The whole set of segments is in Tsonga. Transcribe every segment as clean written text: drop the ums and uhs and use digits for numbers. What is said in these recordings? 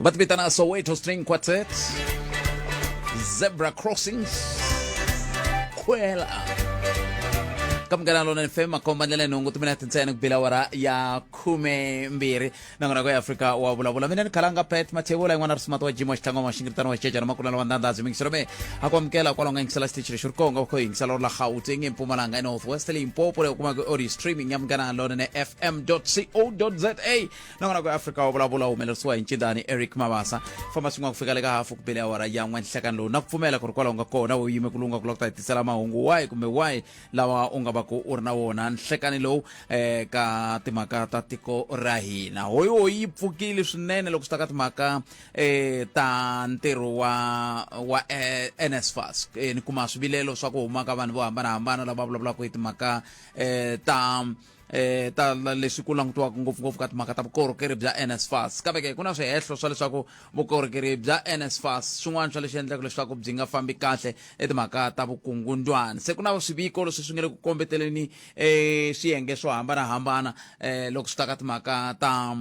Va ti vitana Soweto String Quartet, Zebra Crossings, Khwela. Ka Munghana Lonene FM, makomba ndlela nhungu timinete ntsena ku bela awara ya 12, nongonoko ya Afrika wa vulavula. Mina ni khalanga Pat Mathebula, yin'wana risimato wa Jimo Xitlangwa, Maxingiritano wa Xicecana Makulana wa Ndandhazi mingiselo me a ku amukela kwalaho nga yingisela xitichi lexi ri konga ku yingisela ri la Gauteng, eMpumalanga, eNorth West, Limpopo, leyi u kumaka audio streaming ya Munghana Lonene FM co za. Nongonoko ya Afrika wa vulavula humelerisiwa hi Ncindani Eric Mabasa. Famba swin'wana ku fika le ka hafu ku bele awara ya n'we nhlekani lowu, na ku pfumela ku ri kwalaho nga kona u yime ku lunga ku lava ku ta hi tisela mahungu wahi kumbe wahi lawa u nga va ku u ri na wona nhlekani lowu ka timhaka ta tiko ra hina. Hoyihoyi yi pfukile swinene loko swi ta ka timhaka ta ntirho wa NSFAS. Ni kuma swivilelo swa ku huma ka vanhu vo hambanahambana lava vulavulaka hi timhaka ta ta leswi ku langutiwaka ngopfungopfu ka timhaka ta vukorhokeri bya NSFAS. Kambe ke ku na swihehlo swa leswaku vukorhokeri bya NSFAS swin'wana swa leswi endlaka leswaku byi nga fambi kahle i timhaka ta vukungundwani. Se ku na swiviko leswi swi nga le ku kombeteleni swiyenge swo hambanahambana loko swi ta ka timhaka ta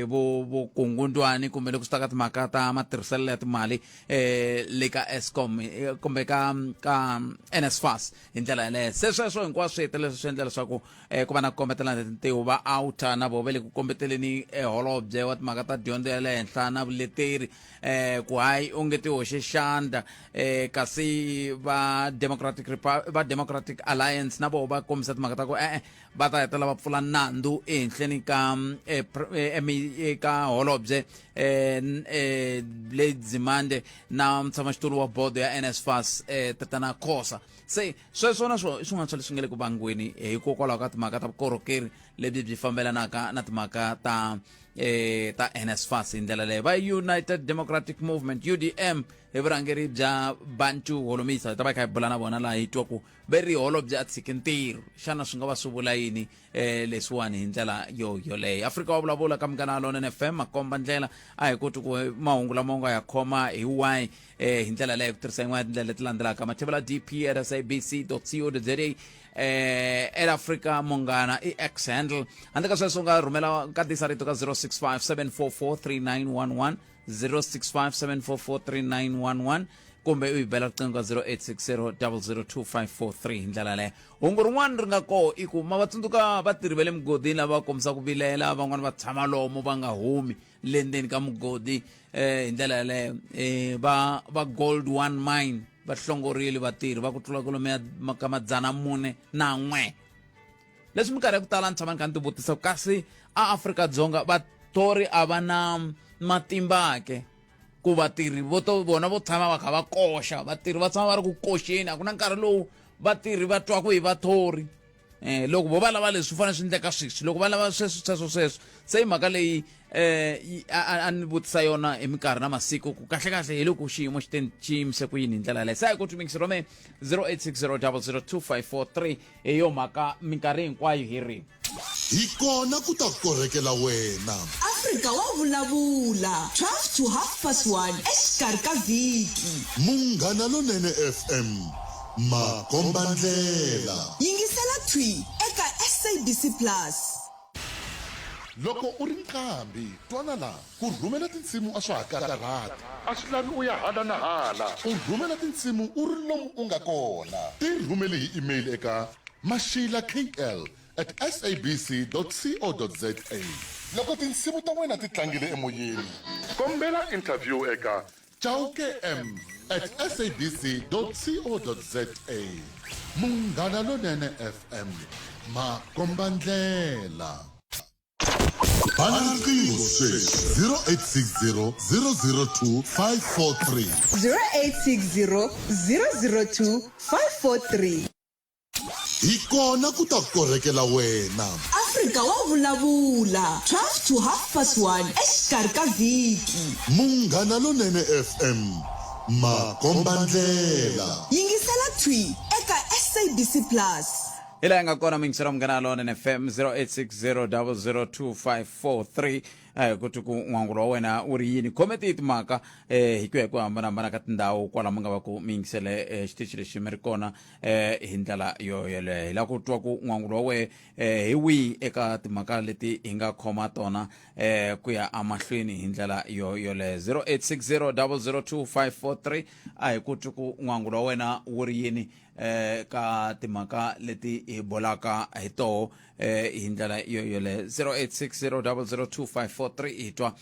vukungundwani kumbe loko swi ta ka timhaka ta matirhiselo ya timali le ka Eskom kumbe ka NSFAS hi ndlela yaleyo. Se sweswo hinkwaswo swi hetelela swi endla leswaku ku va na ku kombetelana tintiho. Va outa na voho va le ku kombeteleni holobye wa timhaka ta dyondzo ya le henhla na vuleteri ku hayi onge ti hoxe xandla, kasi va Democratic va Democratic Alliance na voho va kombisa timhaka ta ku e-e va ta hetelela va pfula nandzu ehenhleni ka ka holobye Blade Nzimande na mutshamaxitulu wa bodo ya NSFAS Tatana Khosa. Se sweswo na swona i swin'wana swa leswi nga le ku vangiweni hikokwalaho ka timhaka ta vukorhokeri lebyi byi fambelanaka na timhaka ta NSFAS hi ndlela leyo. Va United Democratic Movement, UDM, hi vurhangeri bya Bantu Holomisa, hi ta va hi kha hi bula na vona laha hi twa ku ve ri holobye a tshiki ntirho, xana swi nga va swi vula yini leswiwani hi ndlela yo yoleyo. Afrika wa vulavula ka Munghana Lonene FM, makomba ndlela a hi koti ku mahungu lama u nga ya khoma hi wahi hi ndlela leyo ku tirhisa yin'wana ya tindlela leti landzelaka: Mathebula DP at sabc co za, at Africa Munghana i X handle. Handle ka sweswo u nga rhumela nkatisa rito ka 065 744 3911, 065 744 3911, kumbe u yi bela riqingho ka 0860 002 543 hi ndlela leyo. Hungu rin'wana ri nga koho i ku ma va tsundzuka vatirhi va le mugodini lava va kombisa ku vilela, van'wana va tshama lomu va nga humi le ndzeni ka mugodi hi ndlela yaleyo. Va Gold One Mine va hlongorile vatirhi va ku tlula kwalomuya ka 401. Leswi minkarhi ya ku tala ni tshama ni kha ni tivutisa ku kasi a Afrika-Dzonga vathori a va na matimba ke ku vatirhi vo to vona vo tshama va kha va koxa, vatirhi va tshama va ri ku koxeni, a ku na nkarhi lowu vatirhi va twaku hi vathori loko vo va lava leswi fanele swi endleka sweswi, loko va lava sweswo sweswo sweswo. Se i mhaka leyi a ni vutisa yona hi minkarhi na masiku ku kahle kahle hi loko xiyimo xi te xi yimise ku yini hi ndlela yaleyo. Se a hi ku tumingisi rome 0860 002 543 hi yo mhaka minkarhi hinkwayo hi ri Hi kona ku ta korhekela wena. Afrika wa vulavula, 12 to half past 1 exikarhi ka vhiki. Munghana Lonene FM, makombandlela. Yingisela thwi eka SABC Plus. Loko u ri nqambi, twana la, ku rhumela tinsimu a swa ha karhati. A swi lavi u ya hala na hala. U rhumela tinsimu u ri lomu u nga kona. Ti rhumeli hi email eka mashilakl at sabc dot co dot za. Loko tinsimu ta wena ti tlangile emoyeni, kombela interview eka chaukem at sabc dot co dot za. Munghana Lonene FM, makombandlela. Bana riqingho sweswi 0860 002 543. 0860 002 543. Hi kona ku ta korhekela wena. Afrika wa vulavula, 12 to half past 1 exikarhi ka vhiki. Munghana Lonene FM, makombandlela. Yingisela thwi eka SABC Plus. Hi laha yi nga kona mingisela Munghana Lonene FM 0860 002 543. Ku twi ku n'wangulo wa wena wu ri yini. Khome tihi timhaka hi ku ya hi ku hambanahambana ka tindhawu kwala mi nga va ku mi yingisele xitichi lexi mi ri kona hi ndlela yo yoleyo. Hi lava ku twa ku n'wangulo wa wehe hi wihi eka timhaka leti hi nga khoma tona ku ya emahlweni hi ndlela yo yoleyo. 0860 002 543 a hi ku twi ku n'wangulo wa wena wu ri yini ka timhaka leti hi bolaka hi toho hi ndlela yo yoleyo. 0860002543 hi twa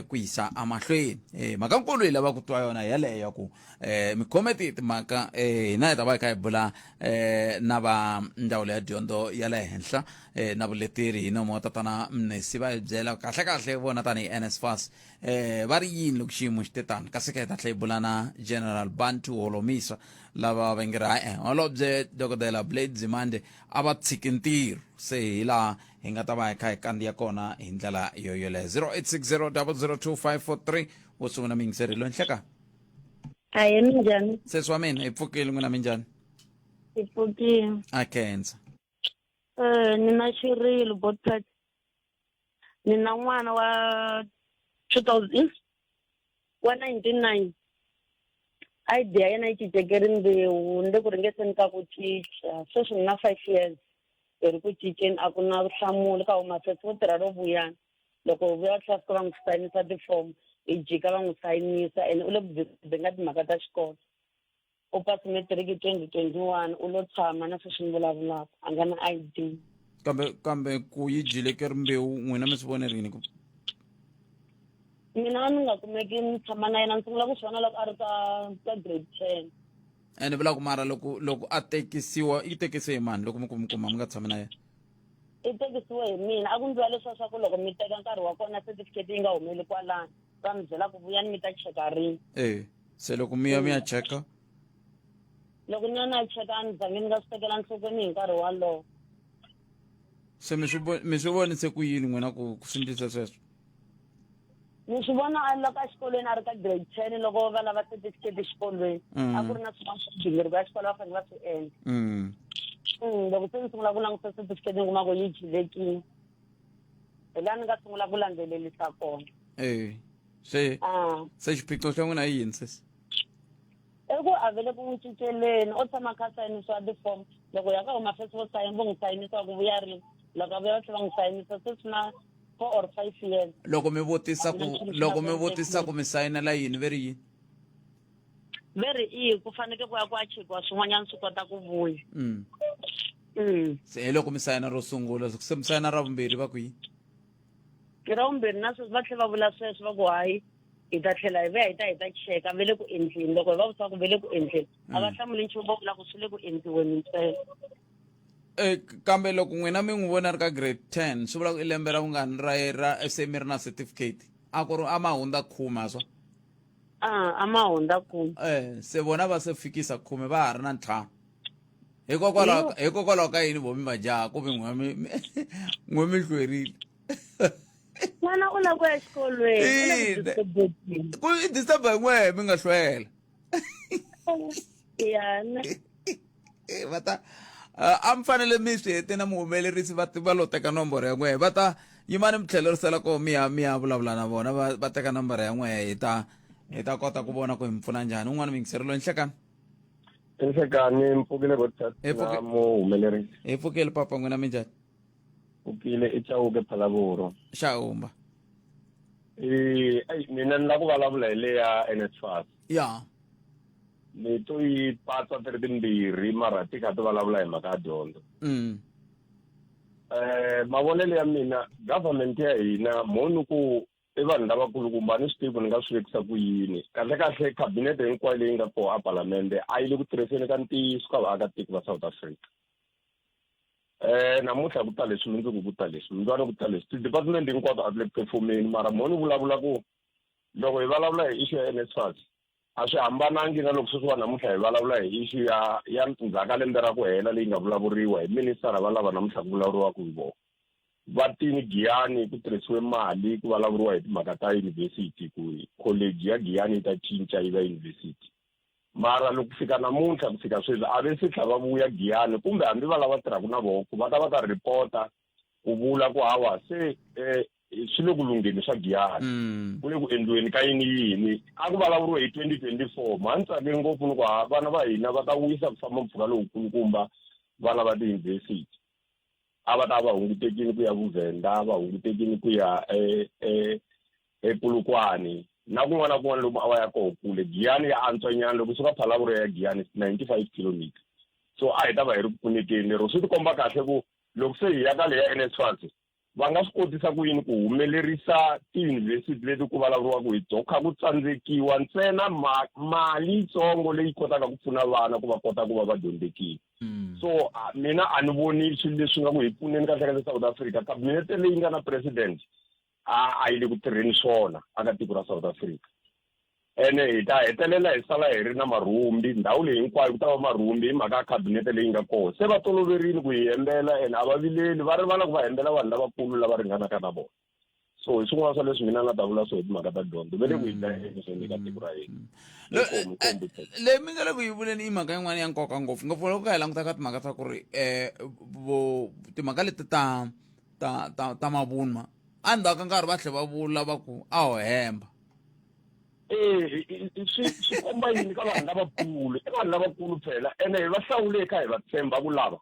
ku yisa emahlweni. Mhaka nkulu hi lava ku twa yona yeleyo ya ku mi khome ti timhaka. Hina hi ta va hi kha hi bula na va ndzawulo ya dyondzo ya le henhla na vuleteri hi nomo wa tatana Mnesi, va hi byela kahle kahle vona tanihi NSFAS va ri yini loko xiyimo xi te tani. Kasi ka hi ta tlhela hi bula na General Bantu Holomisa lava va nge ri hayi holobye Dokodela Blade Nzimande a va tshiki ntirho. Se hi laha hi nga ta va hi kha hi kandziya kona hi ndlela yo yoleyo. 0860 002 543 wo sungula miyingiseri loyi nhleka. Ahe, minjhani? Sesi wa mina, hi pfukile. N'wina minjhani? Hi pfukile. A khensa. Ni na xirilo botpat. Ni na n'wana wa 2000 wa 99. ID ya yena yi cinceke rimbewu, ni le ku ringeteni ka ku cinca. Sweswi ni na 5 years hi ri ku cinceni, a ku na nhlamulo ka Home Affairs. Vo tirha ro vuyana. Loko vuya va tlhela fika va n'wi sayinisa tifomo, hi jika va n'wi sayinisa and u le ku nga timhaka ta xikolo. U pasi matric 2021, u lo tshama na sweswi ni vulavulaka a nga na ID. Kambe ku yi jileke rimbewu n'wina mi swi vone rini ku? Mina ni nga kumeki ni tshama na yena, ni sungula ku swi vona loko a ri ka grade 10. Ene vula ku mara loko a tekisiwa yi tekise hi mani loko mi ku mi kuma mi nga tshami na yena? I tekisiwe hi mina. A ku ndliwa leswiya swa ku loko mi teka nkarhi wa kona certificate yi nga humeli kwalano, va mi byela ku vuyani mi ta cheka rini. E se loko mi ya mi ya cheka? Loko ni ya na cheka a ni zange ni nga swi tekela nhlokweni hi nkarhi walowo. Se mi swi vonise ku yini n'wina ku swi ndlise sweswo? Ni swi vona a loko exikolweni a ri ka grade 10, loko va lava certificate exikolweni. A ku ri na swin'wana swa migingiriko ya xikolo va fanele va swi endla. Loko se ni sungula ku langutisa certificate ni kuma ku yi jilekile, hi laha ni nga sungula ku landzelerisa kona. E se se xiphiqo xa n'wina i yini sesi? I ku a vele ku n'wi cinceleni, o tshama kha sayinisiwa tifomo. Loko ya ka Home Affairs vo sayini vo n'wi sayinisa ku vuya rini, loko a vuya va tlhela va n'wi sayinisa. Se swi na 4 or 5 years. Loko mi vutisa ku loko mi vutisa ku mi sayinela yini, ve ri yini? Ve ri i ku faneke ku ya ku ya chekiwa swin'wanyana swi kota ku vuya. Se hi loko mi sayina ro sungula, se mi sayina ra vumbirhi va ku yini? Ra vumbirhi na sweswi va tlhela va vula sweswo, va ku hayi, hi ta tlhela hi vuya hi ta cheka, ve le ku endleni. Loko hi va vutisa ku ve le ku endleni, a va hlamuli nchumu, va vula ku swi le ku endliweni ntsena. E kambe loko n'wina mi n'wi vona ri ka grade 10, swi vula ku i lembe ra vungani ra se mi ri na certificate? A ku ri a ma hundza 10 a swa? A ma hundza 10. Se vona va se fikisa 10, va ha ri na 5. Hikokwalaho ka yini vo mi va jaha ku mi n'we n'we mi hlwerile? N'wana u lava ku ya exikolweni. Ku i disturb hi n'we mi nga hlwela. Yana. Va ta a mi fanele mi swi hete na muhumelerisi va va lo teka nomboro ya n'wehe, va ta yimani mi tlhelerisela ko mi ya vulavula na vona, va teka nomboro ya n'wehe, hi ta kota ku vona ku hi mi pfuna njhani. Un'wana muyingiseri loyi, nhlekani. Nhlekani, mpfukile na muhumelerisi. Hi pfukile papa, n'wina minjhani? Pfukile, i Chauke Phalavuro. Xahumba. Ai mina ni la ku vulavula hi le ya NSFAS. Ni to yi patsa ti ri timbirhi, mara ti kha ti vulavula hi mhaka ya dyondzo. Mavonelo ya mina, government ya hina mhoni ku i vanhu lavakulukumba, a ni swi tivi ku ni nga swi vekisa ku yini. Kahle kahle khabinete hinkwayo leyi nga kona a palamende a yi le ku tirhiseni ka ntiyiso ka vaakatiko va South Africa. Namuntlha ku ta leswi, mundzuku ku ta leswi, mundlwana ku ta leswi, ti-department hinkwato a ti le ku performeni. Mara mhoni vulavula ku loko hi vulavula hi issue ya NSFAS, a swi hambanangi na loko sweswiwa namuntlha hi vulavula hi issue ya ndzhaka lembe ra ku hela leyi nga vulavuriwa hi ministara va lava namuntlha ku vulavuriwaka hi vona. Va tini Giyani ku tirhisiwe mali ku vulavuriwa hi timhaka ta university, ku college ya Giyani yi ta cinca yi va university. Mara loko fika namuntlha, ku fika sweswi, a ve se tlha va vuya Giyani kumbe hambi va lava tirhaka na vona ku va ta reporta ku vula ku hawa se Swi le ku lungheni swa Giyani. Ku le ku endliweni ka yini yini. A ku vulavuriwe hi 2024. Mhani tsake ngopfu ni ku ha vana va hina va ta wisa ku famba mpfhuka lowukulukumba va lava tiyunivhesiti. A va ta va hungutekile ku ya Vuvenda, va hungutekile ku ya e e ePolokwane na kun'wana na kun'wana lomu a va ya koho kule. Giyani ya antswanyana loko u suka Phalaborwa ya Giyani 95 kilometer. So a hi ta va hi ri ku pfunekeni lero swi tikomba kahle ku loko se hi ya ka leya NSFAS va nga swi kotisa ku yini ku humelerisa tiyunivhesiti leti ku vulavuriwaka hi to kha ku tsandzekiwa ntsena mali yitsongo leyi kotaka ku pfuna vana ku va kota ku va va dyondzekile. So mina a ni voni swilo leswi nga ku hi pfuneni kahle kahle South Africa. Kabinete leyi nga na president a yi le ku tirheni swona aka tiko ra South Africa. Ene hi ta hetelela hi sala hi ri na marhumbi ndhawu leyi hinkwayo ku ta va marhumbi hi mhaka ya khabinete leyi nga kona. Se va toloverile ku hi hembela ene a va vileli, va rivala ku va hembela vanhu lavakulu lava ringanaka na vona. So hi swin'wana swa leswi mina ni nga ta vula swona hi timhaka ta dyondzo, va le ku hi dlayeni swinene eka tiko ra hina. Inkomu, inkomu Leyi mi nga le ku yi vuleni i mhaka yin'wana ya nkoka ngopfu, ngopfu loko hi languta ka timhaka ta ku ri vo timhaka leti ta ta ta ta mavunwa endzhaku ka nkarhi va tlhela va vula va ku a ho hemba. Ee, swi swi komba yini ka vanhu lavakulu? I vanhu lavakulu phela, ene hi va hlawule hi kha hi va tshemba ku lava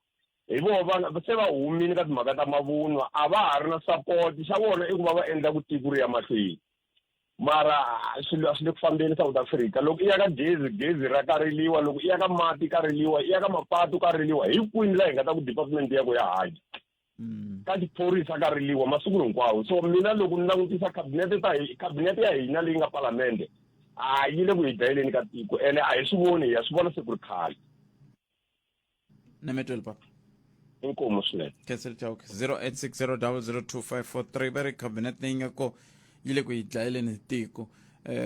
hi voho va se va humile ka timhaka ta mavunwa, a va ha ri na support. Xa vona i ku va va endla ku tiko ri ya mahlweni, mara swilo a swi le ku fambeni South Africa. Loko i ya ka gezi, gezi ra kareliwa, loko i ya ka mati ka riliwa, i ya ka mapatu ka riliwa. Hi kwini laha hi nga ta ku department ya ku ya hanya? Ka xiphorisa ka riliwa masiku hinkwawo. So mina loko ni langutisa khabinete ta khabinete ya hina leyi nga palamende, a yi le ku hi dlayeleni ka tiko, ene a hi swi voni, hi ya swi vona se ku ri khale. Nemetweli papa. Inkomu swinene. Cancel Chauke 0860002543 va ri cabinet leyi nga ko yi le ku yi dlayeleni tiko.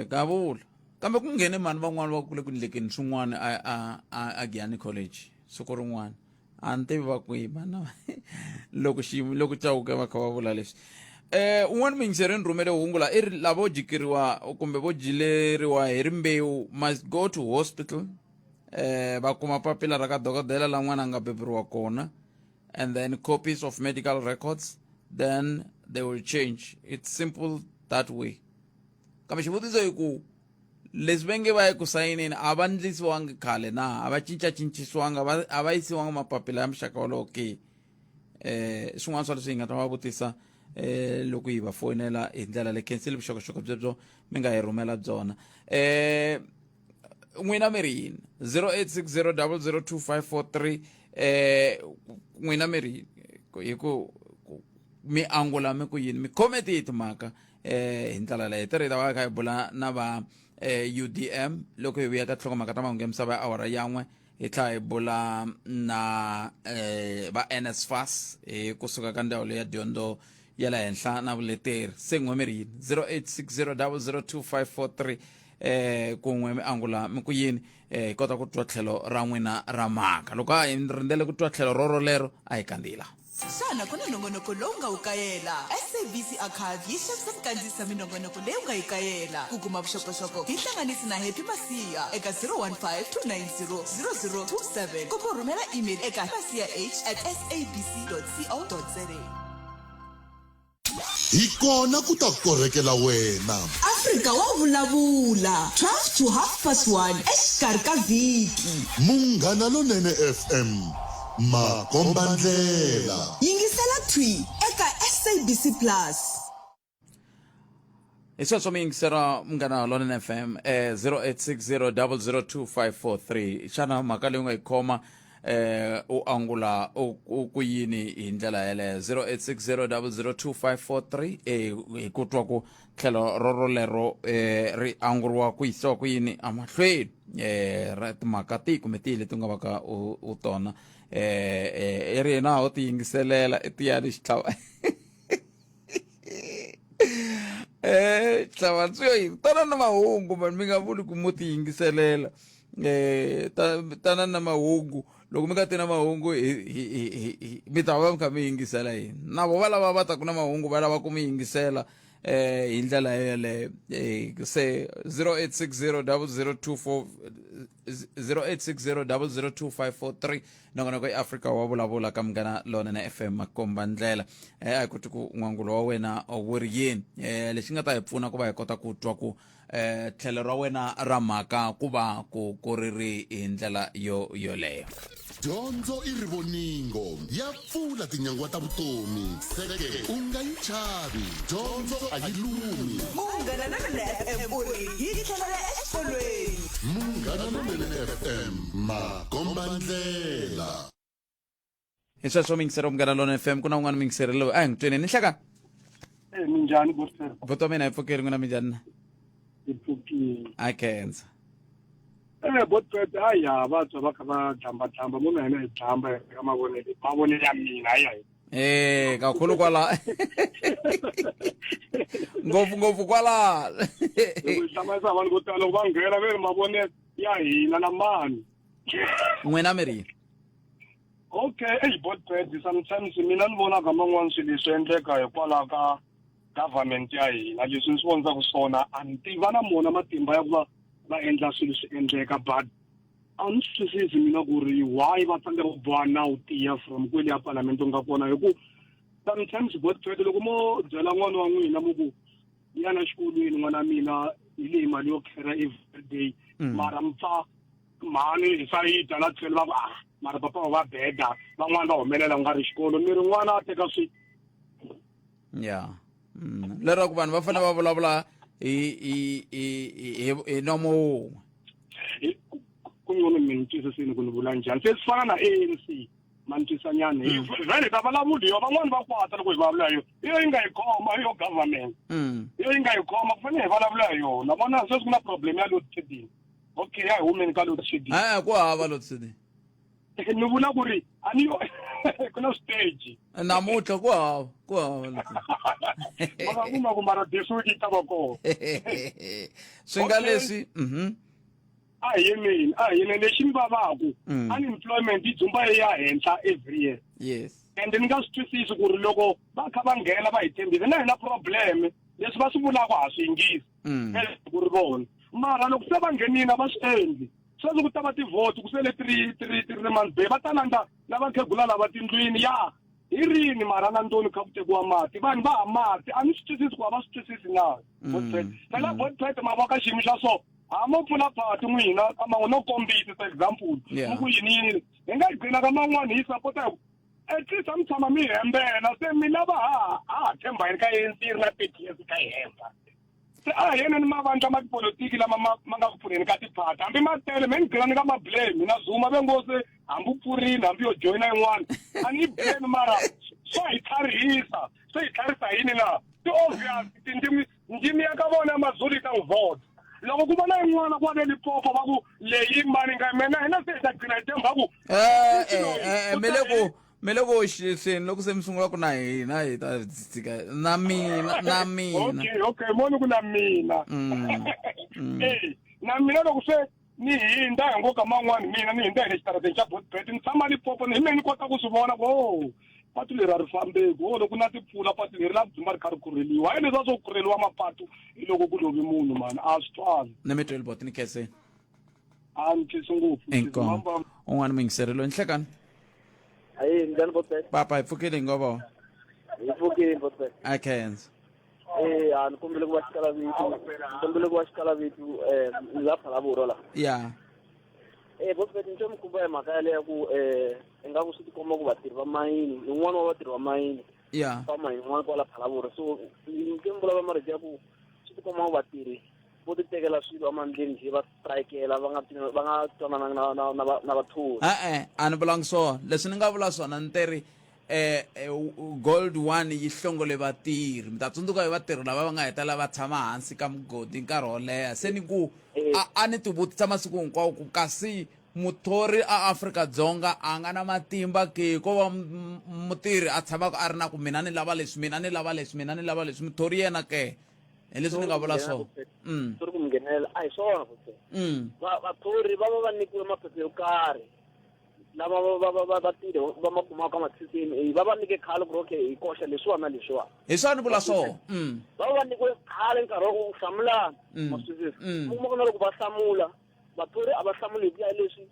Ka vula kambe ku nghene mani van'wani va ku le ku ndlekeni swin'wana a a a a Giyani College siku rin'wana a ni tivi va kwihi vana loko xiyimo loko Chauke va kha va vula leswi. Un'wana muyingiseri ni rhumele hungu la i ri lavo jikeriwa kumbe vo jileriwa hi rimbewu must go to hospital, va kuma papila ra ka dokodela la n'wana a nga beburiwa kona, and then copies of medical records, then they will change. It's simple that way. Kambe xivutiso i ku leswi va nge va ye ku sayineni a va ndlisiwangi khale na a va cincacincisiwanga, a va yisiwanga mapapila ya muxaka wolowo ke? Swin'wana swa leswi hi nga ta va vutisa loko hi va foyinela hi ndlela leyi. Khensile vuxokoxoko byebyo mi nga hi rhumela byona. N'wina mi ri yini? 0860002543. N'wina mi ri yini? Hi ku mi angula mi ku yini, mi khome tihi timhaka hi ndlela leyi? Tirhi ta va kha hi bula na va UDM loko hi vuya ka tinhlokomhaka ta mahungu ya misava ya awara yan'we, hi tlhela hi bula na va NSFAS hi kusuka ka ndzawulo ya dyondzo ya le henhla na vuleteri. Se n'we mi ri yini? 0860002543. Kun'we mi angula mi ku yini? Hi kota ku twa tlhelo ra n'wina ra mhaka. Loko a hi rindzele ku twa tlhelo roro lero, a hi kandziyela. Xana ku na nongonoko lowu nga wu kayela? SABC Archive yi xavisa ku kandziyisa minongonoko leyi u nga yi kayela. Ku kuma vuxokoxoko, hi hlanganisi na Happy Masiya eka 015 290 0027 kumbe u rhumela email eka masiyah at sabc co za. Hi kona ku ta korhekela wena. Afrika wa vulavula, 12 to half past 1 exikarhi ka vhiki. Munghana Lonene FM, makombandlela. Yingisela thwi eka SABC Plus. Hi sweswo mi yingisela Munghana Lonene FM, 0860002543. Xana mhaka leyi u nga yi khoma u angula u ku yini hi ndlela yeleyo? 0860002543. Hi ku twa ku tlhelo rorolero ri anguriwa ku yisiwa ku yini emahlweni, ra timhaka tihi kumbe tihi leti u nga va ka u tona. I ri hina ho ti yingiselela i tiyani xitlhava xitlhavantswiyo yi tana na mahungu mani, mi nga vuli ku mo ti yingiselela. Tana na mahungu, loko mi nga ti na mahungu mi ta va mi kha mi yingisela yini? Na vo va lava va taku na mahungu va lava ku mi yingisela. Hi ndlela yoyeleyo. Se 0860 0024 0860 002543, nongonoko iAfrika wa vulavula ka Munghana Lonene FM, makomba ndlela. A hi koti ku n'wangulo wa wena wu ri yini, lexi nga ta hi pfuna ku va hi kota ku twa ku tlhelo ra wena ra mhaka ku va ku ku ri ri hi ndlela yo yoleyo. Dyondzo i rivoningo, ya pfula tinyangwa ta vutomi. Seke u nga yi chavi, dyondzo a yi lumi. Munghana Lonene FM u ri hi tlhelela exikolweni. Munghana Lonene FM, makombandlela. Hi sweswo mingiseri Munghana Lona FM, ku na un'wana mingiseri loyi a hi n'wi tweni ni nhlekani. Eh, minjhani bosfer? Buti wa mina, hi pfukeli, n'wina minjhani na? Hi pfukile. A khensa. Eh, botpet, hayi ha va twa va kha va dlamba dlamba mo na hina hi dlamba hi ka mavonelo mavonelo ya mina, hayi hayi. Eh, kakhulu kwala, ngopfu ngopfu kwala. Loko hi hlamarisa vanhu vo tala loko va nghena ve ri mavonelo ya hina na mani. N'wina mi ri yini? Okay, eyi botbed, sometimes mina ni vonaka man'wana swilo leswi endleka hikwalaho ka government ya hina. Leswi ni swi vonisaka swona, a ni tivi va na mona matimba ya ku va va endla swilo swi endleka, but a ni swi twisisi mina ku ri why va tsandzeka ku boha nawu tiya from kwele ya palamende nga kona, hi ku sometimes botbed loko mo byela n'wana wa n'wina mo ku yana xikolweni n'wana mina hi leyi mali yo khera everyday, mara mpfa mhani hi sayita la tlhelo va ku ah, mara papa va beda van'wana va humelela ku nga ri xikolo mi ri n'wana a teka swi Ya, leraku vanhu va fanele va vulavula hi hi hi hi hi nomo wun'we. Ku ngcono mi ni twisisini ku ni vula njhani. Se swi fana na ANC, ma ni twisanyana hi vhele ta vulavuli yo van'wani va kwata loko hi vulavula hi yo, hi yo yi nga yi khoma, hi yo government, hi yo yi nga yi khoma, ku fanele hi vulavula hi yona. Vona sweswi ku na problem ya load shedding. Okay, ya hi humeni ka load shedding. E ku hava load shedding. Ni vula ku ri a ni yo ku na stage. Namuntlha ku hava, ku hava load. Va nga kuma ku mara this week yi ta va kona. Swi nga Okay. Leswi A hi yimeni, a hi yimeni. Lexi ni vavaku, unemployment yi dzumba yi ya henhla every year. And ni nga swi twisisi ku ri loko va kha va nghena va hi tshembisa na hina problem leswi va swi vulaka ha swi yingisi. Ku ri vona mara loko se va nghenile a va swi endli. Sweswi ku ta va tivhoti ku sele 3 months be va ta landza lava khegula lava tindlwini ya hi rini mara na ndoni kha ku tekiwa mati vanhu va ha mati a ni swi twisisi ku a va swi twisisi na. Botpet phela, botpet ma va ka xiyimo xa so ha mo pfula phati n'wina ka man'we no kombisa for example. Mi ku yini yini hi nga gcina ka man'wani hi sapota hi ku at least a mi tshama mi hembela se mi lava ha ha tshemba yini ka ANC yi ri na 30 years ka yi hemba. Se a hi yeneni mavandla ma tipolotiki lama ma nga ku pfuneni ka tiphati hambi ma tele me ni gcina ni nga ma blame na Zuma ve ngo se hambi u pfurile hambi yo joyina yin'wana a ni blame, mara swa hi tlharihisa, swi hi tlharisa yini na ti-obvious tindzimi ndzimi ya ka vona ya Mazulu yi ta n'wi vhota loko ku va na yin'wana kwale Limpopo va ku leyi mani nga mina hina se hi ta gcina hi tshemba ku Mi le ku xiseni loko se mi sungula ku na hina hi ta tshika na mina na mina. Okay, moni ku na mina. Eh, na mina loko se ni hindza hi ngoka man'wani mina ni hindza hi le xitarateni xa Botbet ni tshama Limpopo ni hi mina ni kota ku swi vona ku o patu leri a ri fambeki, o loko na timpfula patu leri la dzumba ri kha ri khurheliwa, hayi leswi swo khurheliwa mapatu hi loko ku lovi munhu mani a swi twali. Ni mi tweli bot, ni khenseni. A ni twisi ngopfu. Inkomo un'wana muyingiseri loyi, nhlekani. Ayi, njhani Botbet? Papa, hi pfukile, hi ngo va. Hi pfukile Botbet. A khensa. Eh, a ni kombele ku va xikalavitu, ni kombele ku va xikalavitu ni la Phalaborwa la. Eh Botbet, ni twa mi khumba hi mhaka yaleyo ya ku ingaku swi tikomba ku vatirhi va mayini, ni un'wana wa vatirhi va mayini. Va mayini un'wana kwala Phalaborwa. So ni twe mi vulavula marito ya ku swi tikomba ku vatirhi vo ti tekela swilo emandleni njhe va strikela va nga twanananga na vathori. E-e, a ni vulangi swona. Leswi ni nga vula swona ni teri Gold One yi hlongole vatirhi. Mi ta tsundzuka hi vatirhi lava va nga hetelela va tshama hansi ka mugodi nkarhi wo leha. Se ni ku a ni ti vutisa masiku hinkwawo ku kasi muthori a Afrika-Dzonga a nga na matimba ke, ko va mutirhi a tshamaka a ri na ku mina ni lava leswi, mina ni lava leswi, mina ni lava leswi, muthori yena ke? Hi leswi ni nga vula swona. Sorry ku mi nghenelela, a hi swona futhi. Vathori va va va nyikiwe maphepha yo karhi. lama va va va vatirhi va ma kumaka ma CCMA va va nyike khale ku ri okay hi koxa leswiwa na leswiwa hi swona ni vula swona va va nyikiwe khale nkarhi wa ku hlamulana ma swi twisisa u kuma ku na loko va hlamula vathori a va hlamuli hi ku ya leswi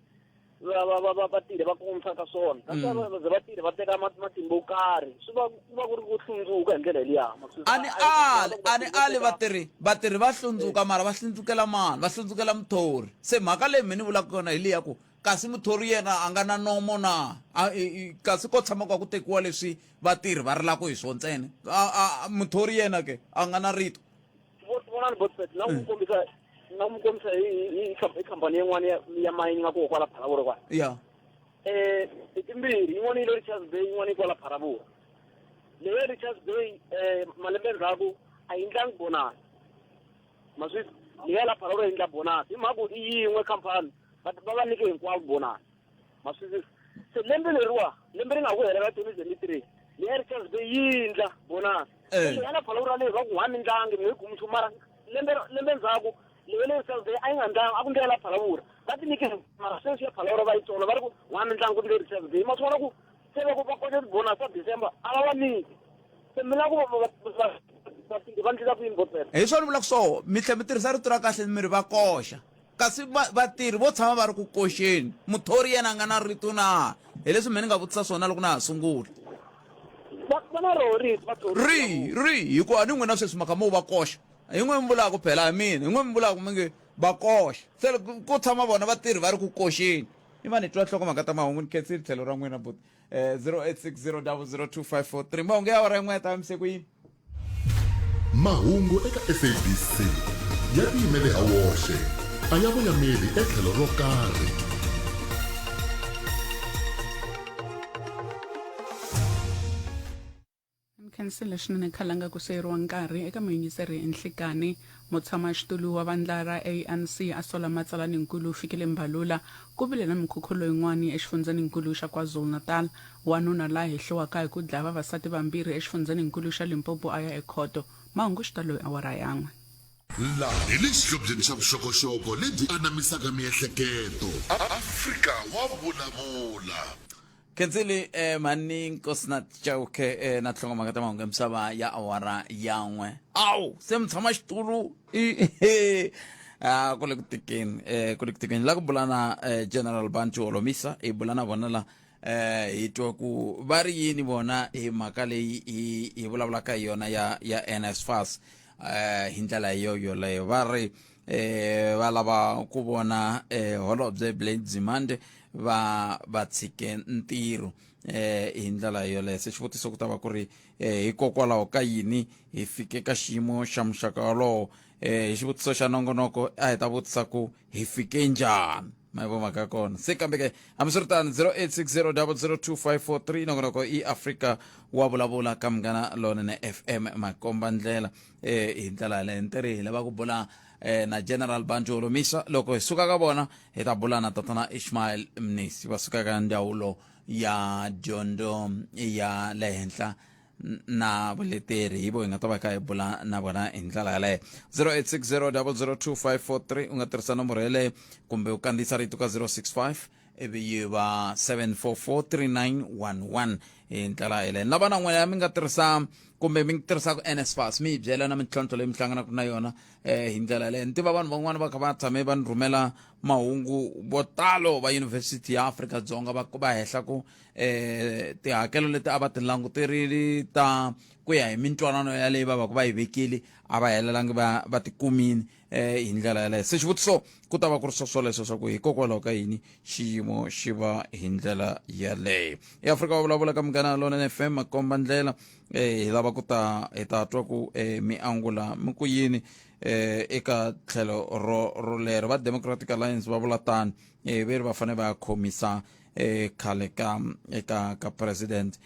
va va va va vatirhi va kongomisaka swona kasi va ze vatirhi va teka matimba yo karhi swi va ku va ku ri ku hlundzuka hi ndlela liya a ni ali a ni ali vatirhi vatirhi va hlundzuka mara va hlundzukela mani va hlundzukela muthori se mhaka leyi mi ni vulaka yona hi leya ku kasi muthori yena a nga na nomo na kasi ko tshama kwa ku tekiwa leswi vatirhi va rilaka hi swona ntsena muthori yena ke a nga na rito vonani botbet na ku n'wi kombisa na ku n'wi kombisa hi hi khampani yin'wana ya ya mining nga koho kwala Phalaborwa kwala ya eh i timbirhi yin'wana yi le Richards Bay yin'wana yi kwala Phalaborwa leyi ya Richards Bay eh malembe ndzhaku a yi ndlangi bonus maswi leyi ya la Phalaborwa yi ndla bonus hi mhaka ku i yin'we khampani va va va nyike hinkwavo bonus ma swi twisisa se lembe leriwa lembe ri nga ku hela ra 2023 leyi ya Richards Bay yi ndla bonus Eh. leyi ya la Phalaborwa leyi va ku wa mi ndlangi mi yi kumi nchumu mara lembe lembe ndzhaku leyi le Richards Bay a yi nga ndlangi a ku ndlela Phalaborwa va ti nyike mara sweswi ya Phalaborwa va yi tsona va ri ku wa mi ndlangi ku ndle Richards Bay ma swi vona ku se loko va koxa ti-bonus ta December a va va nyiki se mi lava ku va vatirhi va ndlisa ku yini botela hi swona ni vulaka swona mi tlhela mi tirhisa rito ra kahle mi ri va koxa kasi vatirhi vo tshama va ri ku koxeni muthori yena a nga na rito na hi leswi me ni nga vutisa swona loko na ha sungula va na roho rito vathori ri ri hikuva ni n'wina sweswi mhaka mo va koxa hi n'we mi vulaka phela hi mina hi n'we mi vulaka mi nge va koxa se loko ko tshama vona vatirhi va ri ku koxeni i va ni twa nhlokomhaka ta mahungu ni khensile tlhelo ra n'wina buti eh 0860002543 mahungu ya awara yin'we ya ta yamise ku yini Mahungu eka SABC ya tiyimele ha woxe, a ya voyameli etlhelo ro karhi. Nkhensile swinene khalanga ku seyeriwa nkarhi eka muyingiseri Nhlikani mutshamaxitulu wa vandla ra ANC a sola matsalaninkulu Fikile Mbalula ku vile na minkhukhulo yin'wana exifundzheninkulu xa KwaZulu-Natal wanuna la hehliwaka hi ku dlaya vavasati vambirhi exifundzheninkulu xa Limpopo a ya ekhoto mahungu xitalo hi awara yan'we Laha hi le xihlobyeni xa vuxokoxoko lebyi anamisaka miehleketo. Afrika wa vulavula. Khensile eh, mhani Nkosinathi Chauke eh, na tinhlokomhaka ta mahungu ya misava ya awara yan'we awu se mutshama xitulu i a ku le ku tikeni eh, ku le ku tikeni la ku bula na eh, General Bantu Holomisa hi bula na vona la eh hi twa ku va ri yini vona hi mhaka leyi hi hi vulavulaka hi yona ya ya NSFAS eh hi ndlela yo yoleyo va ri eh va lava ku vona eh holobye Blade Nzimande va va tshike ntirho eh hi ndlela yoleyo se xivutiso ku ta va ku ri eh hikokwalaho ka yini hi fike ka xiyimo xa muxaka wolowo eh hi xivutiso xa nongonoko a hi ta vutisa ku hi fike njhani ma vo mhaka kona se kambe ke hambiswiritano 0860002543 nongonoko i Afrika wa vulavula ka Munghana Lonene FM makomba ndlela eh hi ndlela yaleyo ni teri hi lava ku bula eh na General Bantu Holomisa loko hi suka ka vona hi ta bula na tatana Ishmael Mnisi va suka ka ndzawulo ya dyondzo ya le henhla na vuleteri hi vo hi nga ta va kha hi bula na vona hi ndlela yaleyo 0860002543 u nga tirhisa nomboro yeleyo kumbe u kandziyisa rito ka 065 ivi yi va 7443911 hi ndlela yeleyo na vana n'wina mi nga tirhisa kumbe mi tirhisaka nsfas mi hi byela na mintlhontlho leyi mi hlanganaka na yona eh, hi ndlela yaleyo ni tiva vanhu van'wana va kha va tshame va ni rhumela mahungu vo talo va yunivhesiti ya Afrika-Dzonga va va hehla ku eh tihakelo leti a va ti languterile ta ku ya hi mintwanano yaleyi va va ku va yi vekile a va helelangi va va ti kumini eh hi ndlela yaleyo se xivutiso ku ta va ku ri swo swoleswo swa ku hikokwalaho ka yini xiyimo xi va hi ndlela yaleyo eAfrika va vulavula ka Munghana Lonene FM makomba ndlela eh hi lava ku ta hi ta twa ku eh mi angula mi ku yini eh eka tlhelo ro rolero va Democratic Alliance va vula tano eh ve ri va fanele va ya khomisa eh khale ka eka ka president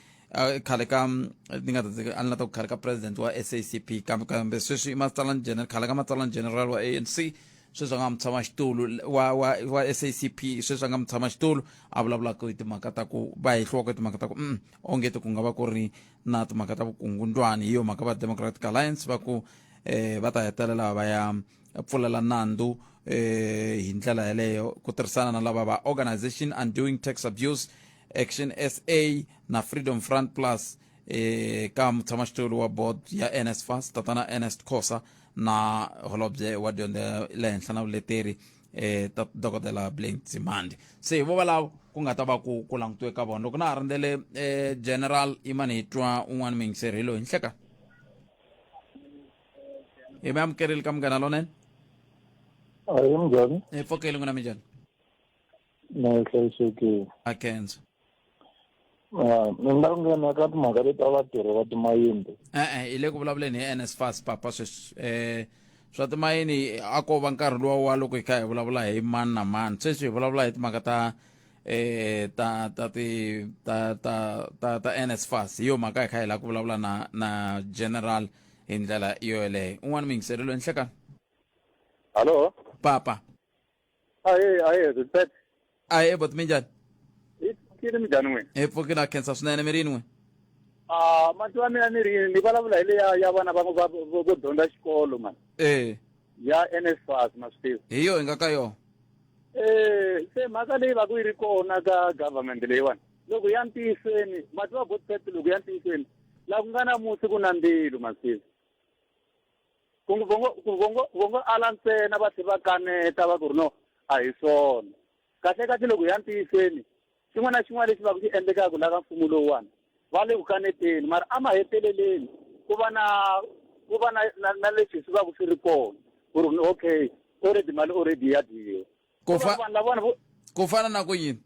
khale ka ni nga ta a ni la ta ku khale ka president wa SACP kambe kambe sweswi i matsalani general khale ka matsalani general wa ANC sweswi a nga mutshama xitulu wa wa wa SACP sweswi a nga mutshama xitulu a vulavulaka hi timhaka ta ku va hehliwaka hi timhaka ta ku onge ti ku nga va ku ri na timhaka ta vukungundwani hi yo mhaka va Democratic Alliance va ku eh va ta hetelela va ya pfulela nandzu eh hi ndlela yaleyo ku tirhisana na lava va Organization Undoing Tax Abuse Action SA na Freedom Front Plus eh ka mutshamaxitulu wa board ya NSFAS tatana Ernest Khosa na holobye wa dyondzo ya le henhla na vuleteri eh ta dokodela Blake Tsimandi se hi vo valavo ku nga ta va ku ku langutiwe ka vona loko na ha rindzele eh general imani hi twa un'wana muyingiseri hi loyi nhleka hi mi amukerile ka munghana lonene Ayi minjhani? hi pfokeli n'wina minjhani Na hlayisekile. A khensa. Ah, ni nga nghena ka timhaka leti ta vatirhi va timayini. E-e, hi le ku vulavuleni hi NSFAS papa sweswi. Eh swa timayini a ko va nkarhi luwa wa loko hi kha hi vulavula hi mani na mani. Sweswi hi vulavula hi timhaka ta eh ta ta ti ta ta ta ta NSFAS. Hi yo mhaka hi kha hi lava ku vulavula na na general hi ndlela yo yoleyo. Un'wana muyingiseri loyi nhlekani. Hallo? Papa. Ahee, ahee, Rupert. Ahee, boti minjhani? Hi pfukile minjhani n'wina? Hi pfukile a khensa swinene mi ri yini n'wina? Ah, mati wa mina ni ri yini? Ni vulavula hi leya ya vana va va vo dyondza xikolo mani. Eh. Ya NSFAS ma swi tiva. Hi yo hi nga ka yona. Eh, se mhaka leyi va ku yi ri kona ka government leyiwani. Loko ya ntiyisweni, mati wa Botpet loko ya ntiyisweni, la ku nga na musi ku na ndzilo ma swi tiva. Ku vongo ku vongo vongo ala ntsena va tlhe va kaneta va ku ri no a hi swona. Kahle kahle loko hi ya ntiyisweni xin'wana na xin'wana lexi va ku xi endlekaka la ka mfumo lowuwani va le ku kaneteni mara emaheteleleni ku va na ku va na na, na leswi swi va ku swi ri kona ku ri okay already mali already ya dyiwa. Ku fa vanhu lavawani vo ku fana na ku yini?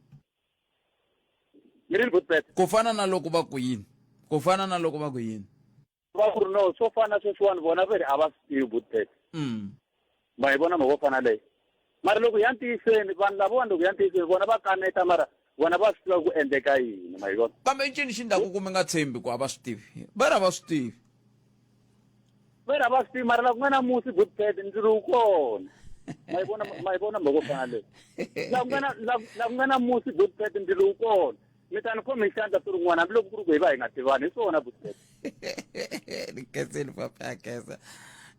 Ni ri good bet. Ku fana na loko va ku yini? Ku fana na loko va ku yini? Va ku ri no swo fana sweswiwani vona ve ri a va swi tivi butpet ma yi vona mhaka yo fana leyo mara loko ya ntiyisweni vanhu lavawani loko ya ntiyisweni vona va kaneta mara vona va swi tiva ku endleka yini ma yi vona kambe i ncini xi ndlaku ku mi nga tshembi ku a va swi tivi va ri a va swi tivi va ri a va swi tivi mara la ku nga na musi butpet ndzilo wu kona ma yi vona ma yi vona mhaka yo fana leyo la ku nga na la ku nga na musi butpet ndzilo wu kona mi ta ni khome hi xandla siku rin'wana hambiloko ku ri ku hi va hi nga tivani hi swona butpet ni khenseni papa ya khensa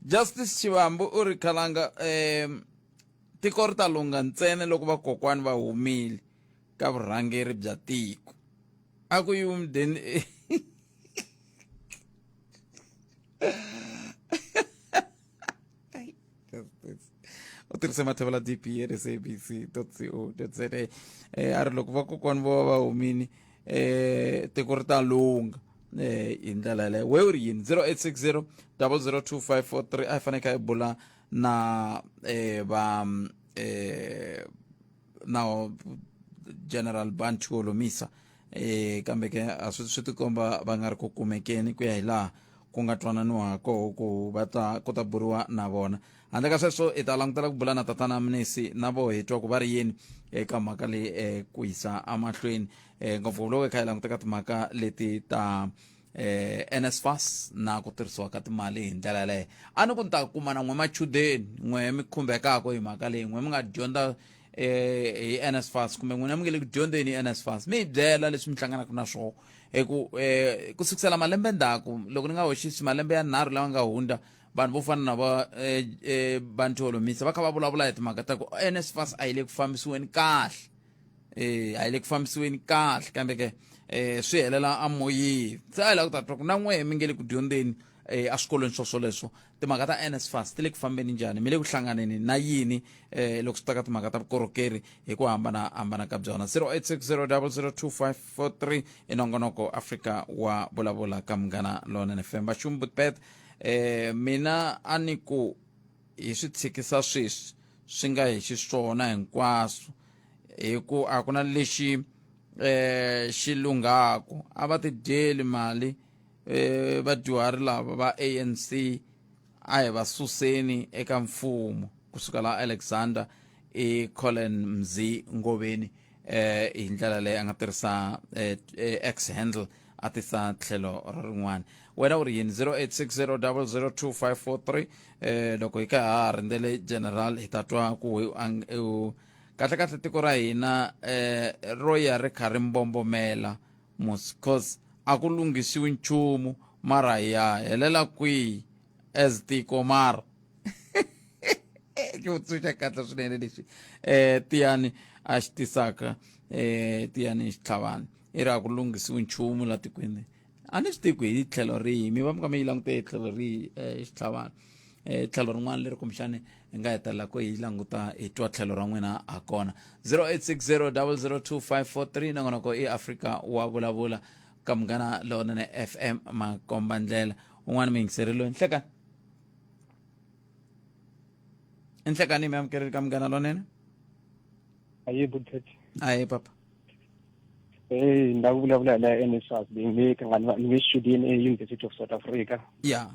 justice chivambu u ri khalanga um tiko ri ta lungha ntsena loko vakokwani va humile ka vurhangeri bya tiko a ku yiwi mudeni U tirhise mathevela dp at sabc co za eh, a ri loko vakokwani vo va va humini eh, tiko ri ta lungha eh, hi ndlela yaleyo we u ri yini 0860 002543 a hi fanele kha hi bula na eh, va eh, na general bantu holomisa eh kambe ke a swi swi tikomba va nga ri ku kumekeni ku ya hi laha ku nga twananiwa koho ku va ta ku ta buriwa na vona handle ka sweswo hi ta langutela ku bula na tatana mnisi na vo hi twa ku va ri yini eka mhaka leyi eh, ku yisa emahlweni eh, ngopfu loko hi kha hi languta ka timhaka leti ta eh, NSFAS na ku tirhisiwa ka timali hi ndlela yaleyo a ni ku ni ta kuma na n'we machudeni n'we mi khumbekaka hi mhaka leyi n'we mi nga dyondza eh, hi NSFAS kumbe n'wina mi nge le ku dyondzeni hi NSFAS mi hi byela leswi mi hlanganaka na swona hi ku eh, ku sukusela malembe ndzhaku loko ni nga hoxisi malembe ya nharhu lawa nga hundza vanhu vo fana na va eh, eh, Bantu Holomisa va kha va vulavula hi timhaka ta ku NSFAS a yi le ku fambisiweni kahle eh a yi le ku fambisiweni kahle kambe ke eh swi helela amoyeni se a hi lava ku ta twa ku na n'wehe mi nge le ku dyondzeni eh eswikolweni swo swoleswo timhaka ta NSFAS ti le ku fambeni njhani mi le ku hlanganeni na yini eh loko swi ta ka timhaka ta vukorhokeri hi ku hambana hambana ka byona 0860002543 i nongonoko Afrika wa vulavula ka munghana lonene FM vaxumbutpet eh mina a ni ku hi swi tshikisa sweswi swi nga hi xiswona hinkwaswo hi ku a ku na lexi eh xi lunghaku a va tidyeli mali eh vadyuhari lava va ANC a hi va suseni eka mfumo kusuka la Alexander i Colin Mzi Ngoveni eh hi ndlela leyi a nga tirhisa eh, eh, X handle a tisa tlhelo ra rin'wana wena u ri yini 0860002543 eh loko hi ka ha rindzele general hi ta twa ku kahle kahle tiko ra hina eh ro ya ri kha ri mbombomela mos cause a ku lunghisiwi nchumu mara hi ya helela kwihi as tiko mara Xivutiso xa kahle swinene lexi um tiyani a xi tisaka um tiyani xitlhavani i ri a ku lunghisiwi nchumu la tikweni a ni swi tivi ku hi tlhelo rihi mi va mi ka mi yi langute hi tlhelo rihi um xitlhavani um tlhelo rin'wana leri kumbexani hi nga hetelela ku hi languta hi twa tlhelo ra n'wina ha kona 0860 002543 nongonoko i afrika wa vulavula ka munghana lonene fm makomba ndlela un'wana muyingiseri loyi nhlekani nhlekani mi amukerile ka munghana lonene aye buthet aye papa hey ni la ku vulavula hi la NSFAS leyi ni ka nga ni student e University of South Africa ya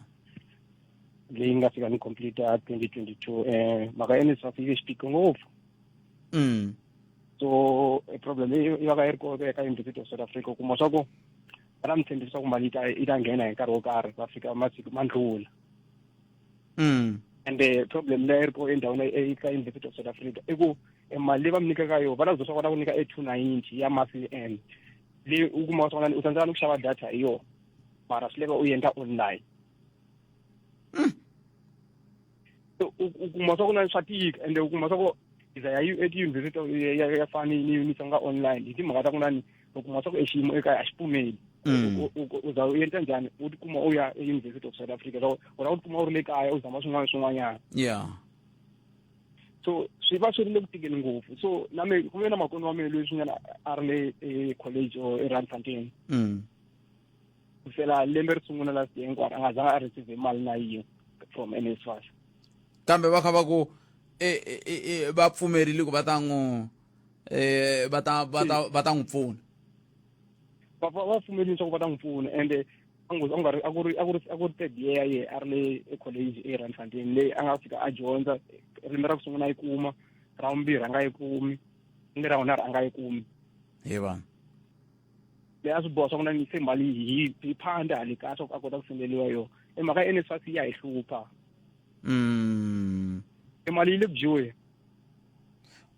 leyi nga fika ni complete a 2022 eh mhaka ya NSFAS yi ve xiphiqo ngopfu so e problem leyi yi va ka yi ri kona eka University of South Africa u kuma swa ku va na mi tshembisa ku mali yi ta yi ta nghena hi nkarhi wo karhi va fika masiku ma ndlula ende problem leyi ri ko endhawini eka University of South Africa i ku e mali leyi va mi nyikaka yona va la ku swa kota ku nyika e 290 ya monthly end leyi u kuma swona u tsandzeka ni ku xava data hi yona mara swi leva u endla online so u kuma swa ku na swa tika ende u kuma swa ku za ya etiyunivhesiti ya fani ni ni tsonga online hi timhaka ta ku nani u kuma swa ku exiyimo ekaya a xi pfumeli u za u endla njhani u tikuma u ya eUniversity of South Africa so u la u tikuma u ri le kaya u zama swin'wana swin'wanyana yeah so swi va swi ri le ku tikeni ngopfu so na me ku ve na makoni wa mina loyi swinyana a ri le e-college or eRandfontein ku fela lembe ri sungula last year hinkwaro a nga zanga a receive mali na yin'we from NSFAS kambe va kha va ku va pfumerile ku va ta n'wi va ta va ta va ta n'wi pfuna va va pfumerile leswaku va ta n'wi pfuna ende a nga ri a ku ri a ku ri a ku ri third year ya yehe a ri le ecollege eRandfontein leyi a nga fika a dyondza lembe ra ku sungula a yi kuma ra vumbirhi a nga yi kumi ni ra vunharhu a nga yi kumi hi vanhu leyi a swi boha swa ku na se mali hi hi phanda hale kaya swa ku a kota ku sendeliwa yona i mhaka ya NSFAS ya hi hlupha i mali yi le ku dyiweni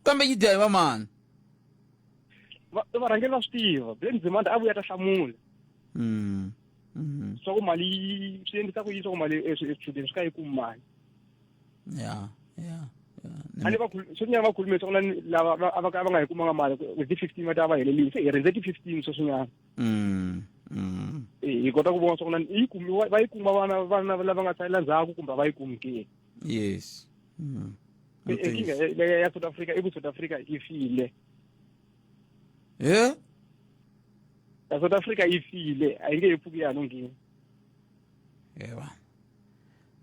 kambe yi dya hi vamani varhangeri va swi tiva Blade Nzimande a vuya ta hlamula swa ku mali swi endlisa ku yini swa ku mali swichudeni swi ka yi kumi mali ya ya a ni va sweswinyana va khulume swa ku na lava a va va nga yi kumanga mali hi ti-15 va ta va helelile se hi rindze ti-15 sweswinyana hi kota ku vona swa ku na yi kumiwa va yi kuma vana vana lava nga salela ndzhaku kumbe a va yi kumi ke yes nkingha ya South Africa i ku South Africa yi file he ya South Africa yi file a yi nge he pfuki ya no ngheni yeba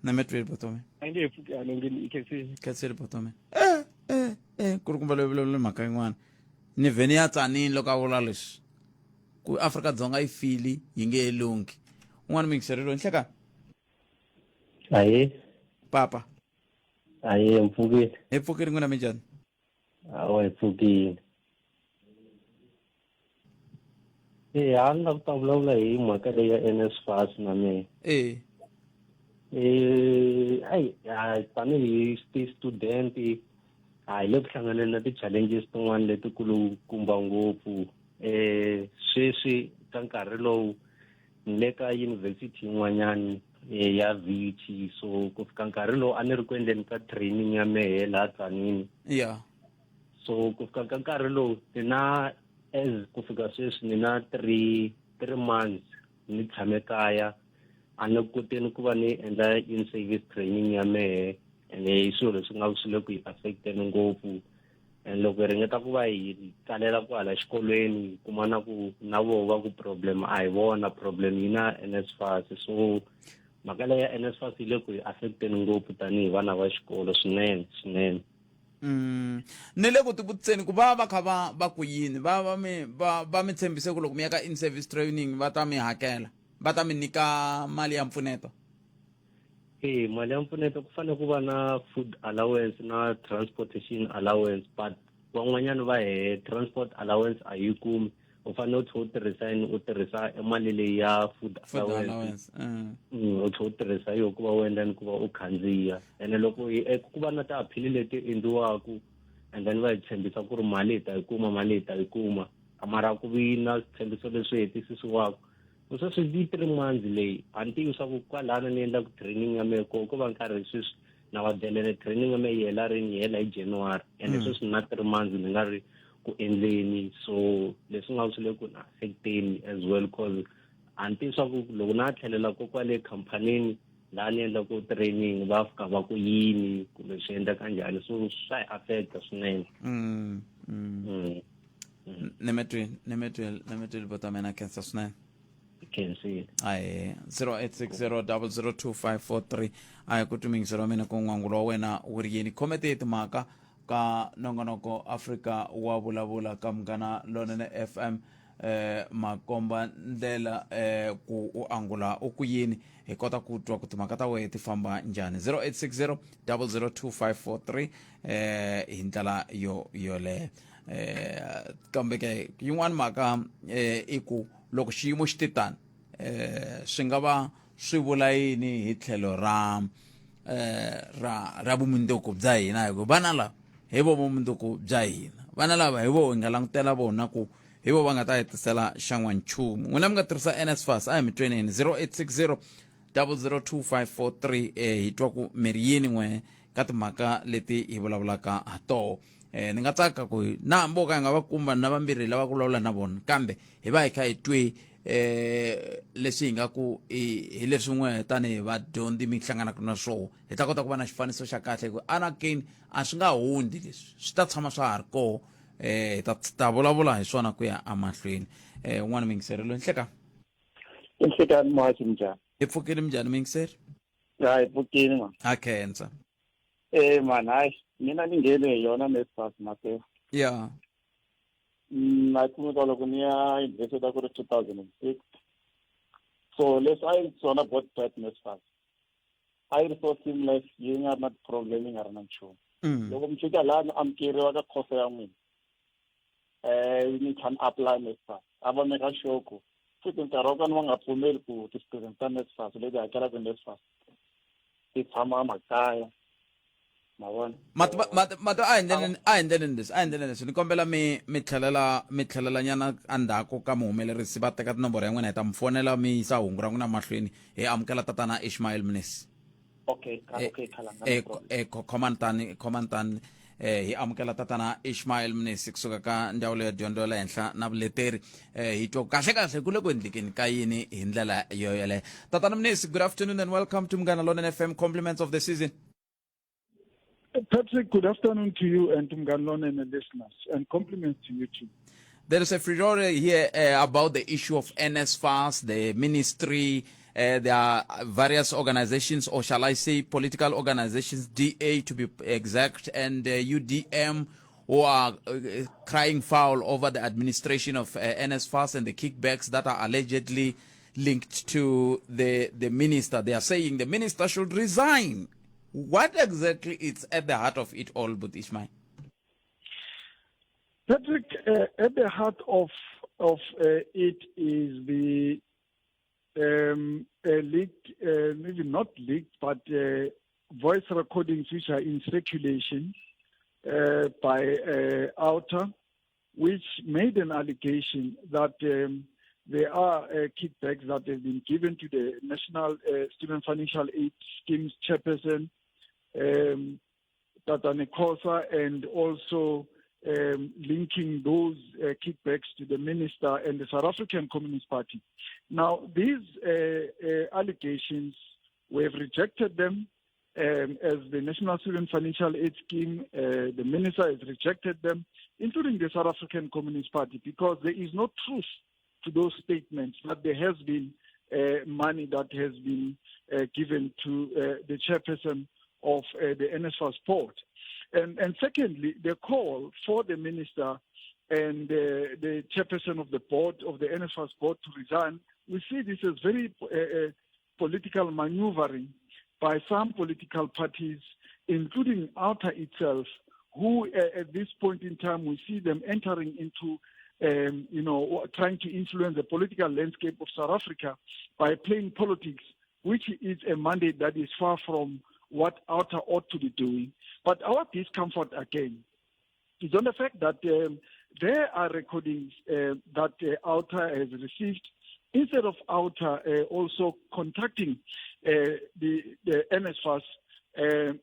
na metweli botome a yi nge he pfuki ya no ngheni i khensile khensile botome eh eh ku ri kumbe loyi vulavula mhaka yin'wana ni vheni ya tsanini loko a vula leswi ku Afrika-Dzonga yi fili yi nge he lunghi un'wana muyingiseri loyi nhleka Ahee. Papa. Ahee, mpfukile. Hi pfukile n'wina minjhani? Hawa hi pfukile. Eh, a ni lava ku ta vulavula hi mhaka leyi ya NSFAS na mina. Eh. Eh, ayi, tanihi ti-student a hi le ku hlanganeni na ti-challenges tin'wana letikulukumba ngopfu eh sweswi ka nkarhi lowu ni le ka yunivhesiti yin'wanyani eh, ya VUT so ku fika nkarhi lowu a ni ri ku endleni ka training ya mehe laha Tzaneen ya so ku fika ka nkarhi lowu ni na as ku fika sweswi ni na three months ni tshame kaya a ni koteni ku va ni endla in service training ya mehe ene i swilo leswi nga swi le ku hi affecteni ngopfu and loko hi ringeta ku va hi tsalela kwala xikolweni hi kuma na ku na voho va ku problem a hi vona problem yi na NSFAS so mhaka leyi ya NSFAS yi le ku hi affecteni ngopfu tanihi vana va xikolo swinene swinene Ni le ku tivutiseni ku va va kha va va ku yini va va mi va va mi tshembise ku loko mi ya ka in service training va ta mi hakela va ta mi nyika mali ya mpfuneto E mali ya mpfuneto ku fanele ku va na food allowance na transportation allowance but van'wanyana va hehe transport allowance a yi kumi u fanele u tlhela u tirhisa yini u tirhisa e mali leyi ya food allowance u tlhela u tirhisa yo ku va u endla ni ku va u khandziya ene loko ku va na ti-appeal leti endliwaku and then va hi tshembisa ku ri mali hi ta yi kuma mali hi ta yi kuma mara ku vi na switshembiso leswi hetisisiwaka sweswi yi 3 months leyi a ni tivi swa ku kwalano ni endlaku training ya mehe ko ko va nkarhi sweswi Na va byela ene training ya me yi hela rini yi hela hi January ene sweswi ni na three months ni nga ri ku endleni so leswi nga swi le ku ni affecteni as well cause a ni tivi swa ku loko na tlhelela ko kwale khampanini laha ni endlaku training va fika va ku yini kumbe swi endleka njhani so swa hi affecta swinene mm, mm. Mm. mm. ni mi twile ni mi twile ni mi twile bota mina khensa swinene khensile ahe 0860002543 a hi ku twi mingiselo wa mina ku n'wangulo wa wena wu ri yini khomete timhaka ka nongonoko Afrika wa vulavula ka Munghana Lonene FM eh makomba ndlela eh ku u angula u ku yini hi kota ku twa ku timhaka ta wehe ti famba njhani 0860 002543 eh hi ndlela yo yoleyo eh kambe ke yin'wana mhaka eh i ku loko xiyimo xi te tani eh swi nga va swi vula yini hi tlhelo ra eh, ra ra vumundzuku bya hina hi ku vana lava hi vo vumundzuku bya hina vana lava hi vo hi nga langutela vona ku hi vo va nga ta hi tisela xan'wanchumu n'wina mi nga tirhisa nsfas a hi mi tweneni 0860 002543 eh, hi twa ku mi ri yini n'we ka timhaka leti hi vulavulaka ha toho eh, ni nga tsaka ku na hambi wo ka hi nga va kuma na vambirhi lava ku vulavula na vona kambe hi va hi kha hi twe eh leswi hi nga ku hi leswi n'we tanihi vadyondzi mi hlanganaka na swona hi ta kota ku va na xifaniso xa kahle ku anakeni a swi nga hundzi leswi swi ta tshama swa ha ri koho eh hi ta ta vulavula hi swona ku ya emahlweni eh un'wana muyingiseri loyi nhleka Inhlekani muhaxi minjhani? Hi pfukile minjhani muyingiseri? Hayi pfukile ma. Ha khensa. Eh man hayi mina ni nghene hi yona NSFAS Mateo. Ya. Na kumeka loko ni ya university a ku ri 2006. So leswi a yi ri swona both type NSFAS. A yi ri so seamless yi nga ri na problem yi nga ri na nchumu. Loko mi fika laha mi amukeriwa ka khoso ya n'wina eh ni kha ni apply NSFAS a va meka sure ku futhi nkarhi wa kona va nga pfumeli ku ti-student ta NSFAS leti hakelaka NSFAS ti tshama makaya ma vona mati a hi ndleleni a hi ndleleni leswi a hi ndleleni leswi ni kombela mi mi tlhelela mi tlhelela nyana endzhaku ka muhumelerisi va teka tinomboro ya n'wina hi ta mi fonela mi yisa hungu ra n'wina mahlweni hi amukela tatana Ishmael Mnisi okay okay khalanga no problem. eh khomani tani khomani tani eh hi amukela tatana Ishmael Mnisi kusuka ka ndzawulo ya dyondzo ya le henhla na vuleteri eh hi twa kahle kahle ku le ku endlekeni ka yini hi ndlela yo yoleyo tatana Mnisi good afternoon and welcome to Munghana Lonene FM compliments of the season Patrick, good afternoon to you and to Munghana Lonene listeners, and compliments to you too. There is a furore here about the issue of NSFAS, the ministry. There are various organizations, or shall I say political organizations, DA to be exact, and UDM, who are crying foul over the administration of NSFAS and the kickbacks that are allegedly linked to the minister. They are saying the minister should resign. What exactly is at the heart of it all, But Ishmael? Patrick, at the heart of it is the leaked, maybe not leaked, but voice recordings which are in circulation by OUTA, which made an allegation that there are kickbacks that have been given to the National Student Financial Aid Scheme's chairperson, Tatane Khosa, and also linking those kickbacks to the minister and the South African Communist Party. Now, these allegations, we have rejected them as the National Student Financial Aid Scheme. The minister has rejected them, including the South African Communist Party, because there is no truth to those statements that there has been money that has been given to the chairperson of the NSFAS board. And secondly, the call for the minister and the chairperson of the board, of the NSFAS board, to resign, we see this as very political maneuvering by some political parties, including OUTA itself, who at this point in time we see them entering into, trying to influence the political landscape of South Africa by playing politics, which is a mandate that is far from what OUTA ought to be doing. But our discomfort again is on the fact that there are recordings that OUTA has received. Instead of OUTA also contacting the NSFAS and,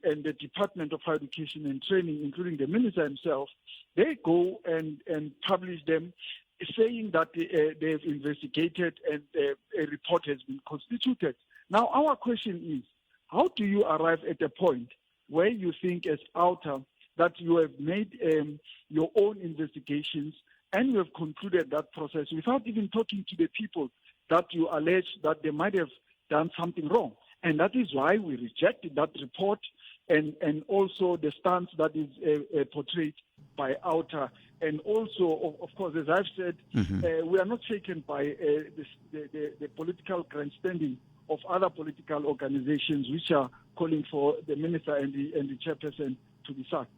and the Department of Higher Education and Training, including the minister himself, they go and, and publish them saying that they have investigated and a report has been constituted. Now, our question is, how do you arrive at a point where you think as OUTA that you have made your own investigations and you have concluded that process without even talking to the people that you allege that they might have done something wrong? And that is why we rejected that report and, and also the stance that is portrayed by OUTA. And also, of, of course, as I've said, mm-hmm. we are not shaken by this, the, the, the political grandstanding of other political organizations which are calling for the minister and the, and the chairperson to be sacked.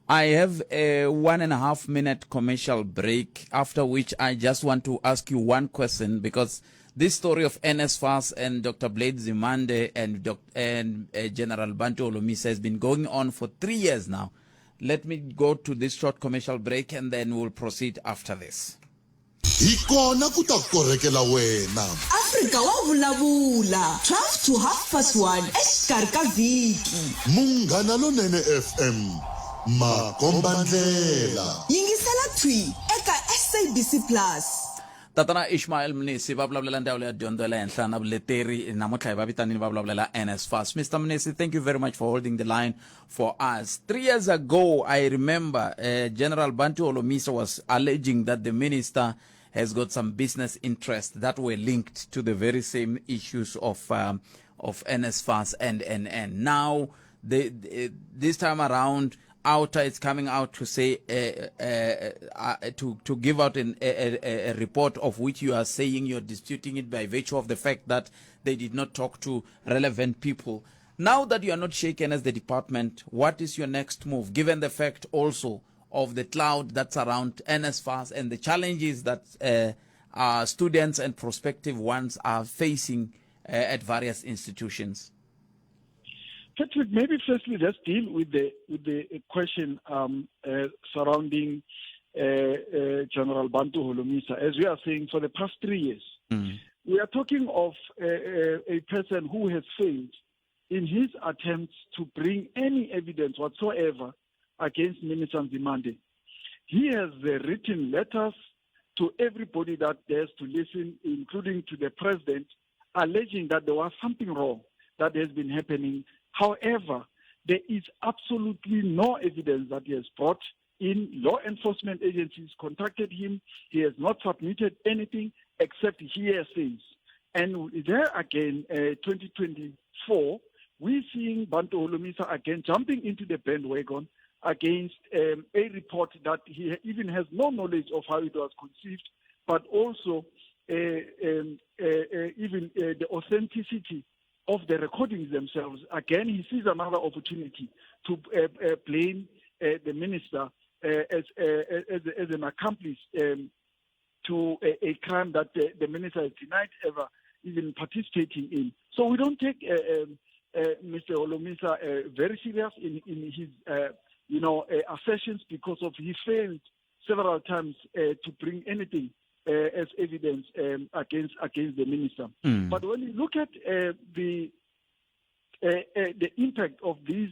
I have a 1.5 minute commercial break, after which I just want to ask you one question because this story of NSFAS and Dr. Blade Nzimande and, Doc, and General Bantu Holomisa has been going on for three years now. Let me go to this short commercial break and then we'll proceed after this. Hi kona ku ta korhekela wena. Afrika wa vulavula 12 to half past 1 exikarhi ka vhiki. Munghana Lonene FM, makombandlela. Yingisela thwi eka SABC Plus. Tatana Ishmael Mnisi va vulavulela ndzawulo ya dyondzo ya le henhla na vuleteri namuntlha hi va vitanini va vulavulela NSFAS. Mr Mnisi, thank you very much for holding the line for us. 3 years ago, I remember General Bantu Holomisa was alleging that the minister has got some business interests that were linked to the very same issues of of NSFAS and and and now the, the, this time around OUTA is coming out to say to to give out an, a, a, a report of which you are saying you're disputing it by virtue of the fact that they did not talk to relevant people. Now that you are not shaken as the department, what is your next move, given the fact also of the cloud that's around NSFAS and the challenges that students and prospective ones are facing at various institutions? Patrick, maybe firstly let's deal with the with the question surrounding General Bantu Holomisa. As we are saying, for the past three years, we are talking of a, a person who has failed in his attempts to bring any evidence whatsoever against Minister Nzimande. He has written letters to everybody that dares to listen, including to the president, alleging that there was something wrong that has been happening. However, there is absolutely no evidence that he has brought in. Law enforcement agencies contacted him. He has not submitted anything except hearsays. And there again, 2024, we're seeing Bantu Holomisa again jumping into the bandwagon against a report that he even has no knowledge of how it was conceived, but also even the authenticity of the recordings themselves. Again, he sees another opportunity to blame the minister as, as, as an accomplice to a, a crime that the, the minister has denied ever even participating in. So we don't take Mr. Holomisa very serious in, in his, you know, assertions because of he failed several times to bring anything as evidence against against the minister. But when you look at the the impact of these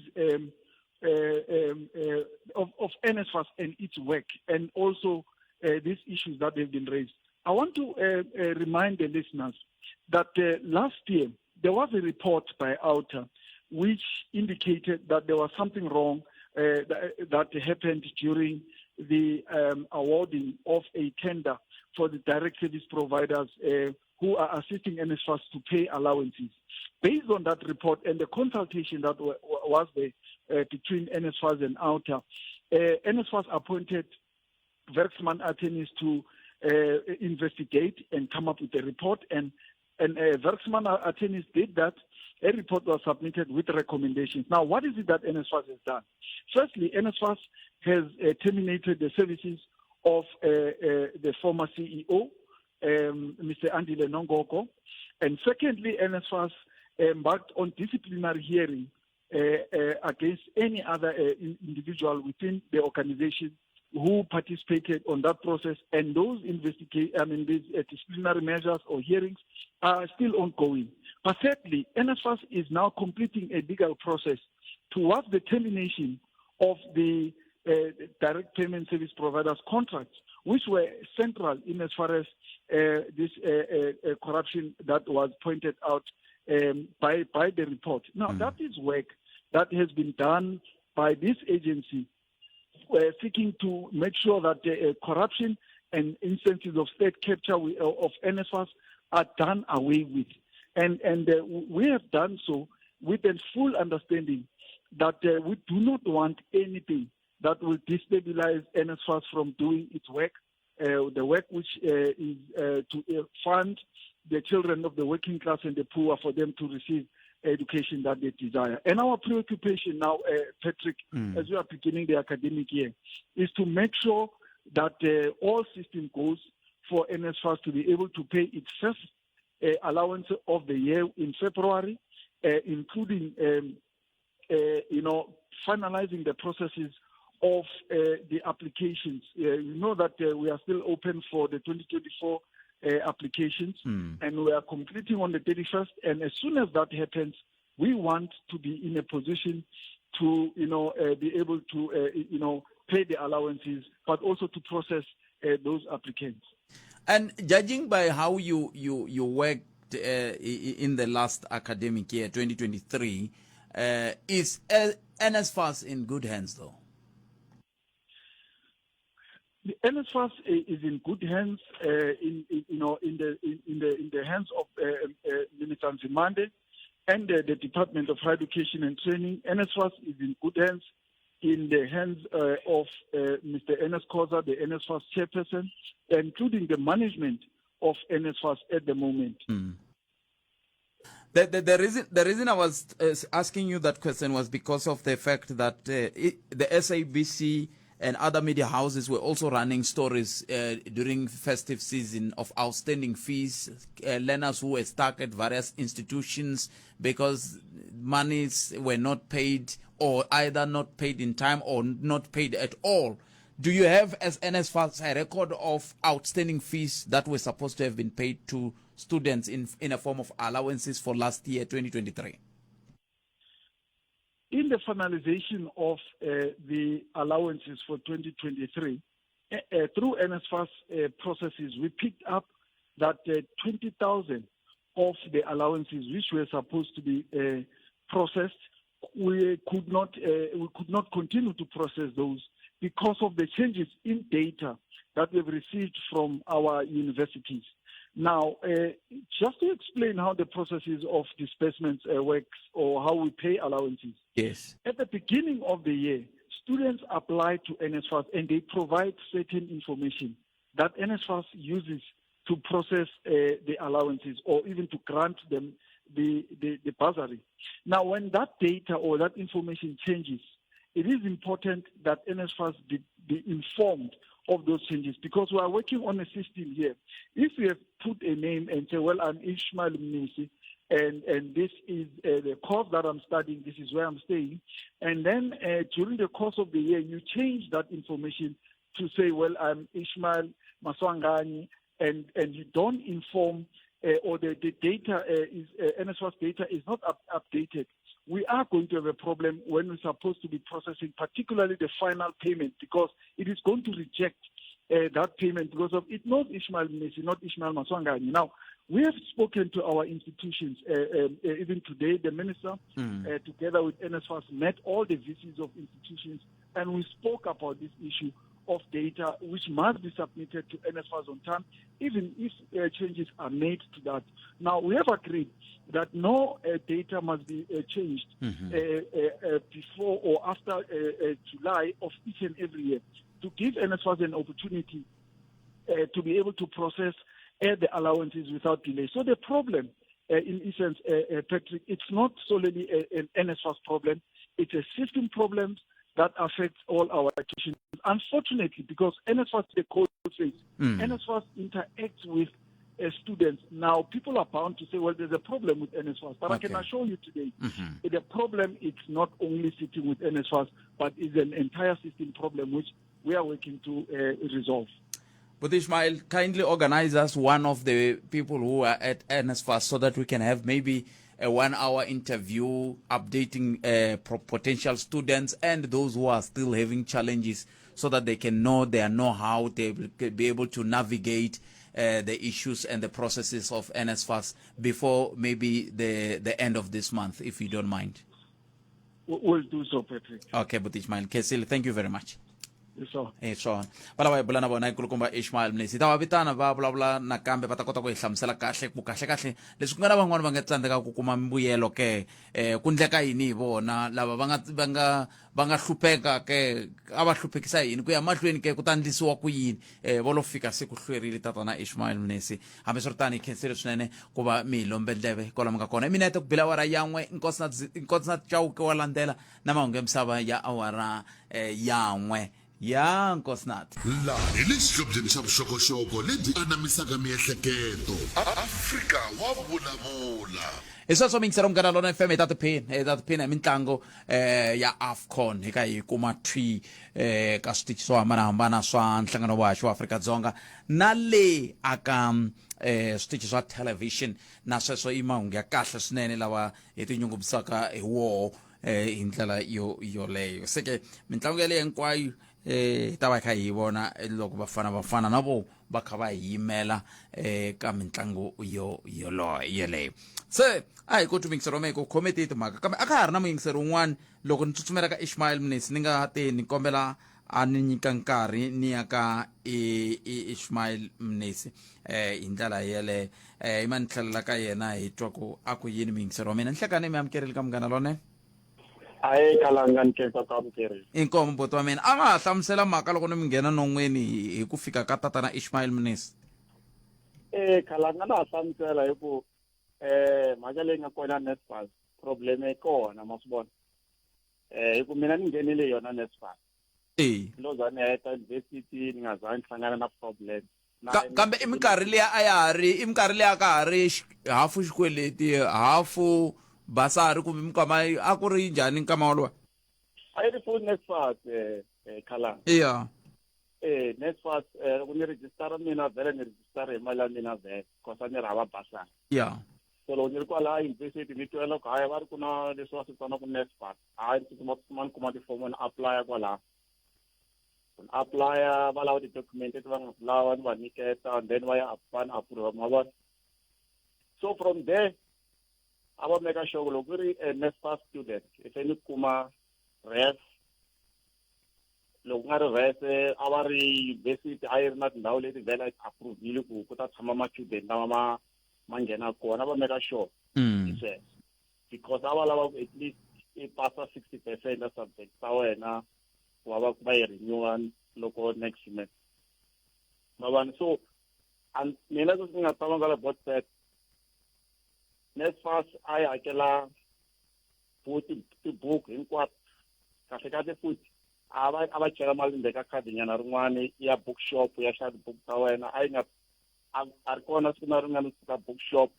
of, of NSFAS and its work, and also these issues that have been raised, I want to remind the listeners that last year there was a report by OUTA which indicated that there was something wrong that, that happened during the awarding of a tender for the direct service providers who are assisting NSFAS to pay allowances. Based on that report and the consultation that was there between NSFAS and OUTA, NSFAS appointed Werksman attorneys to investigate and come up with a report. And, and Werksman attorneys did that. A report was submitted with recommendations. Now, what is it that NSFAS has done? Firstly, NSFAS has terminated the services of the former CEO, Mr. Andile Nongogo. And secondly, NSFAS embarked on disciplinary hearing against any other individual within the organization who participated on that process, and those investigate, I mean, these disciplinary measures or hearings are still ongoing. But thirdly, NSFAS is now completing a legal process towards the termination of the direct payment service providers contracts, which were central in as far as this corruption that was pointed out by, by the report. Now, mm. that is work that has been done by this agency seeking to make sure that the corruption and instances of state capture of NSFAS are done away with. And, and we have done so with a full understanding that we do not want anything that will destabilize NSFAS from doing its work, the work which is to fund the children of the working class and the poor for them to receive education that they desire. And our preoccupation now, Patrick, mm. as we are beginning the academic year, is to make sure that all system goes for NSFAS to be able to pay its first allowance of the year in February, including, um, you know, finalizing the processes of the applications. you know that we are still open for the 2024 applications, mm. and we are completing on the 31st. And as soon as that happens, we want to be in a position to, you know, be able to, you know, pay the allowances, but also to process those applicants. And judging by how you you you worked in the last academic year, 2023, is NSFAS in good hands, though? The NSFAS is in good hands, in, in, you know, in the in, in the in the hands of Minister Nzimande and the Department of Higher Education and Training. NSFAS is in good hands, in the hands of Mr. Ernest Khoza, the NSFAS chairperson, including the management of NSFAS at the moment. Mm. The, the, the, reason, the reason I was asking you that question was because of the fact that it, the SABC and other media houses were also running stories during festive season of outstanding fees, learners who were stuck at various institutions because monies were not paid or either not paid in time or not paid at all. Do you have, as NSFAS, a record of outstanding fees that were supposed to have been paid to students in, in a form of allowances for last year, 2023? In the finalization of the allowances for 2023, through NSFAS processes, we picked up that 20,000 of the allowances which were supposed to be processed, we could not we could not continue to process those because of the changes in data that we've received from our universities. Now, just to explain how the processes of disbursements works or how we pay allowances. Yes. At the beginning of the year, students apply to NSFAS and they provide certain information that NSFAS uses to process the allowances or even to grant them the, the, the bursary. Now, when that data or that information changes, it is important that NSFAS be, be informed of those changes because we are working on a system here. If we have put a name and say, well, I'm Ishmael Mnisi, and, and this is the course that I'm studying, this is where I'm staying, and then during the course of the year, you change that information to say, well, I'm Ishmael Maswangani, and, and you don't inform or the, the data is NSFAS data is not up, updated, we are going to have a problem when we're supposed to be processing, particularly the final payment, because it is going to reject that payment because of it knows Ishmael Mnisi, not Ishmael Maswanganyi. Now, we have spoken to our institutions, even today, the minister, together with NSFAS, met all the VCs of institutions, and we spoke about this issue of data which must be submitted to NSFAS on time, even if changes are made to that. Now, we have agreed that no data must be changed mm-hmm. before or after July of each and every year to give NSFAS an opportunity to be able to process the allowances without delay. So the problem, in essence, Patrick, it's not solely an NSFAS problem. It's a system problem that affects all our education. Unfortunately, because NSFAS is a code face, NSFAS interacts with students. Now, people are bound to say, well, there's a problem with NSFAS. But okay. I can assure you today, mm-hmm. the problem is not only sitting with NSFAS, but is an entire system problem which we are working to resolve. But Ishmael, kindly organize us one of the people who are at NSFAS so that we can have maybe a 1-hour interview updating potential students and those who are still having challenges so that they can know their know-how, they will be able to navigate the issues and the processes of NSFAS before maybe the end of this month, if you don't mind. We'll do so, Patrick. Okay, but Ishmael Kesile, thank you very much. Hi swona. Hi swona va lava hi bula na vona nkulukumba Ishmael Mnisi hi ta va vitana va vulavula nakambe va ta kota ku hi hlamusela kahle ku kahle kahle leswi ku nga na van'wani va nga tsandzeka ku kuma mbuyelo ke ku ndleka yini hi vona lava va nga va nga va nga hlupheka ke a va hluphekisa yini ku ya mahlweni ke ku ta ndlisiwa ku yini vo lo fika se ku hlwerile tatana Ishmael Mnisi hambiswiritano hi khensile swinene ku va mi hi lombe ndleve kwalomu ka kona i minete ku bile awara yan'we Nkosinathi Chauke wa landzela na mahungu ya misava ya awara yan'we ya Nkosinathi. Laha hi le xihlobyeni xa vuxokoxoko lebyi anamisaka miehleketo. Afrika wa vulavula. Hi sweswo miyingiselo Munghana Lona FM hi ta tiphina hi ta tiphina hi mitlangu ya AFCON hi ka hi kuma thwi ka switichi swo hambanahambana swa nhlangano wa haxi wa Afrika-Dzonga na le aka switichi swa television na sweswo i mahungu ya kahle swinene lawa hi tinyungubyisaka hi woho hi ndlela yo yoleyo se ke mitlangu yaleyo hinkwayo hi ta va hi kha hi vona loko vafana vafana na vo va kha va hi yimela ka mitlangu yo yoloyo yeleyo se a hi koti muyingiseri wa mehe ku khome tihi timhaka kambe a ka ha ri na muyingiseri wun'wana loko ni tsutsumela ka Ishmael Mnisi ni nga te ni kombela a ni nyika nkarhi ni ya ka Ishmael Mnisi hi ndlela yeleyo ima ni tlhelela ka yena hi twa ku a ku yini muyingiseri wa mina nhlekani mi amukerile ka Munghana Lonene. Ahe khalanga ni khensa ku amukerile. Inkomu buti wa mina a nga ha hlamusela mhaka loko ni mi nghena non'weni hi ku fika ka tatana Ishmael Mnisi. Eh khalanga na ha hlamusela hi ku mhaka leyi nga kona NSFAS problem yi kona ma swi vona. Hi ku mina ni nghenile yona NSFAS. Eh. Ni lo za ni heta university ni nga za ni hlangana na problem. Kambe i minkarhi liya a ya ha ri i minkarhi liya ka ha ri hafu xikweleti hafu basari kumbe minkama a ku ri njhani nkama wolowo? A yi ri full NSFAS Khalanga. Iya. NSFAS loko ni register mina vhele ni register hi mali ya mina vhele because a ni ri hava basari. Ya. So loko ni ri kwalaya university ni twela ku haya va ri ku na leswi va swi vitanaka NSFAS. Hayi ni tsutsuma tsutsuma ni kuma tifomo ni apply kwalaya. Ni apply va lava ti-document leti va nga ti lava ni va nyiketa and then va ya va ni approve ma vona. So from there a va make sure loko ku ri a NSFAS student i fanele ni kuma res loko ku nga ri res a va ri university a yi ri na tindhawu leti vhele a yi approvile ku ku ta tshama machudeni lama ma nghena kona va make sure hi sweswo because a va lava ku at least i pasa 60% ya subject ta wena ku va va va yi renewa loko next semester ma vona. So mina leswi ni nga tshama nga le Botset NSFAS a yi hakela tibuku hinkwato kahle kahle futhi a va a va chela mali ndzeni ka khadi nyana rin'wani ya bookshop ya xava tibuku ta wena a yi nga a ri kona siku na rin'wana ka bookshop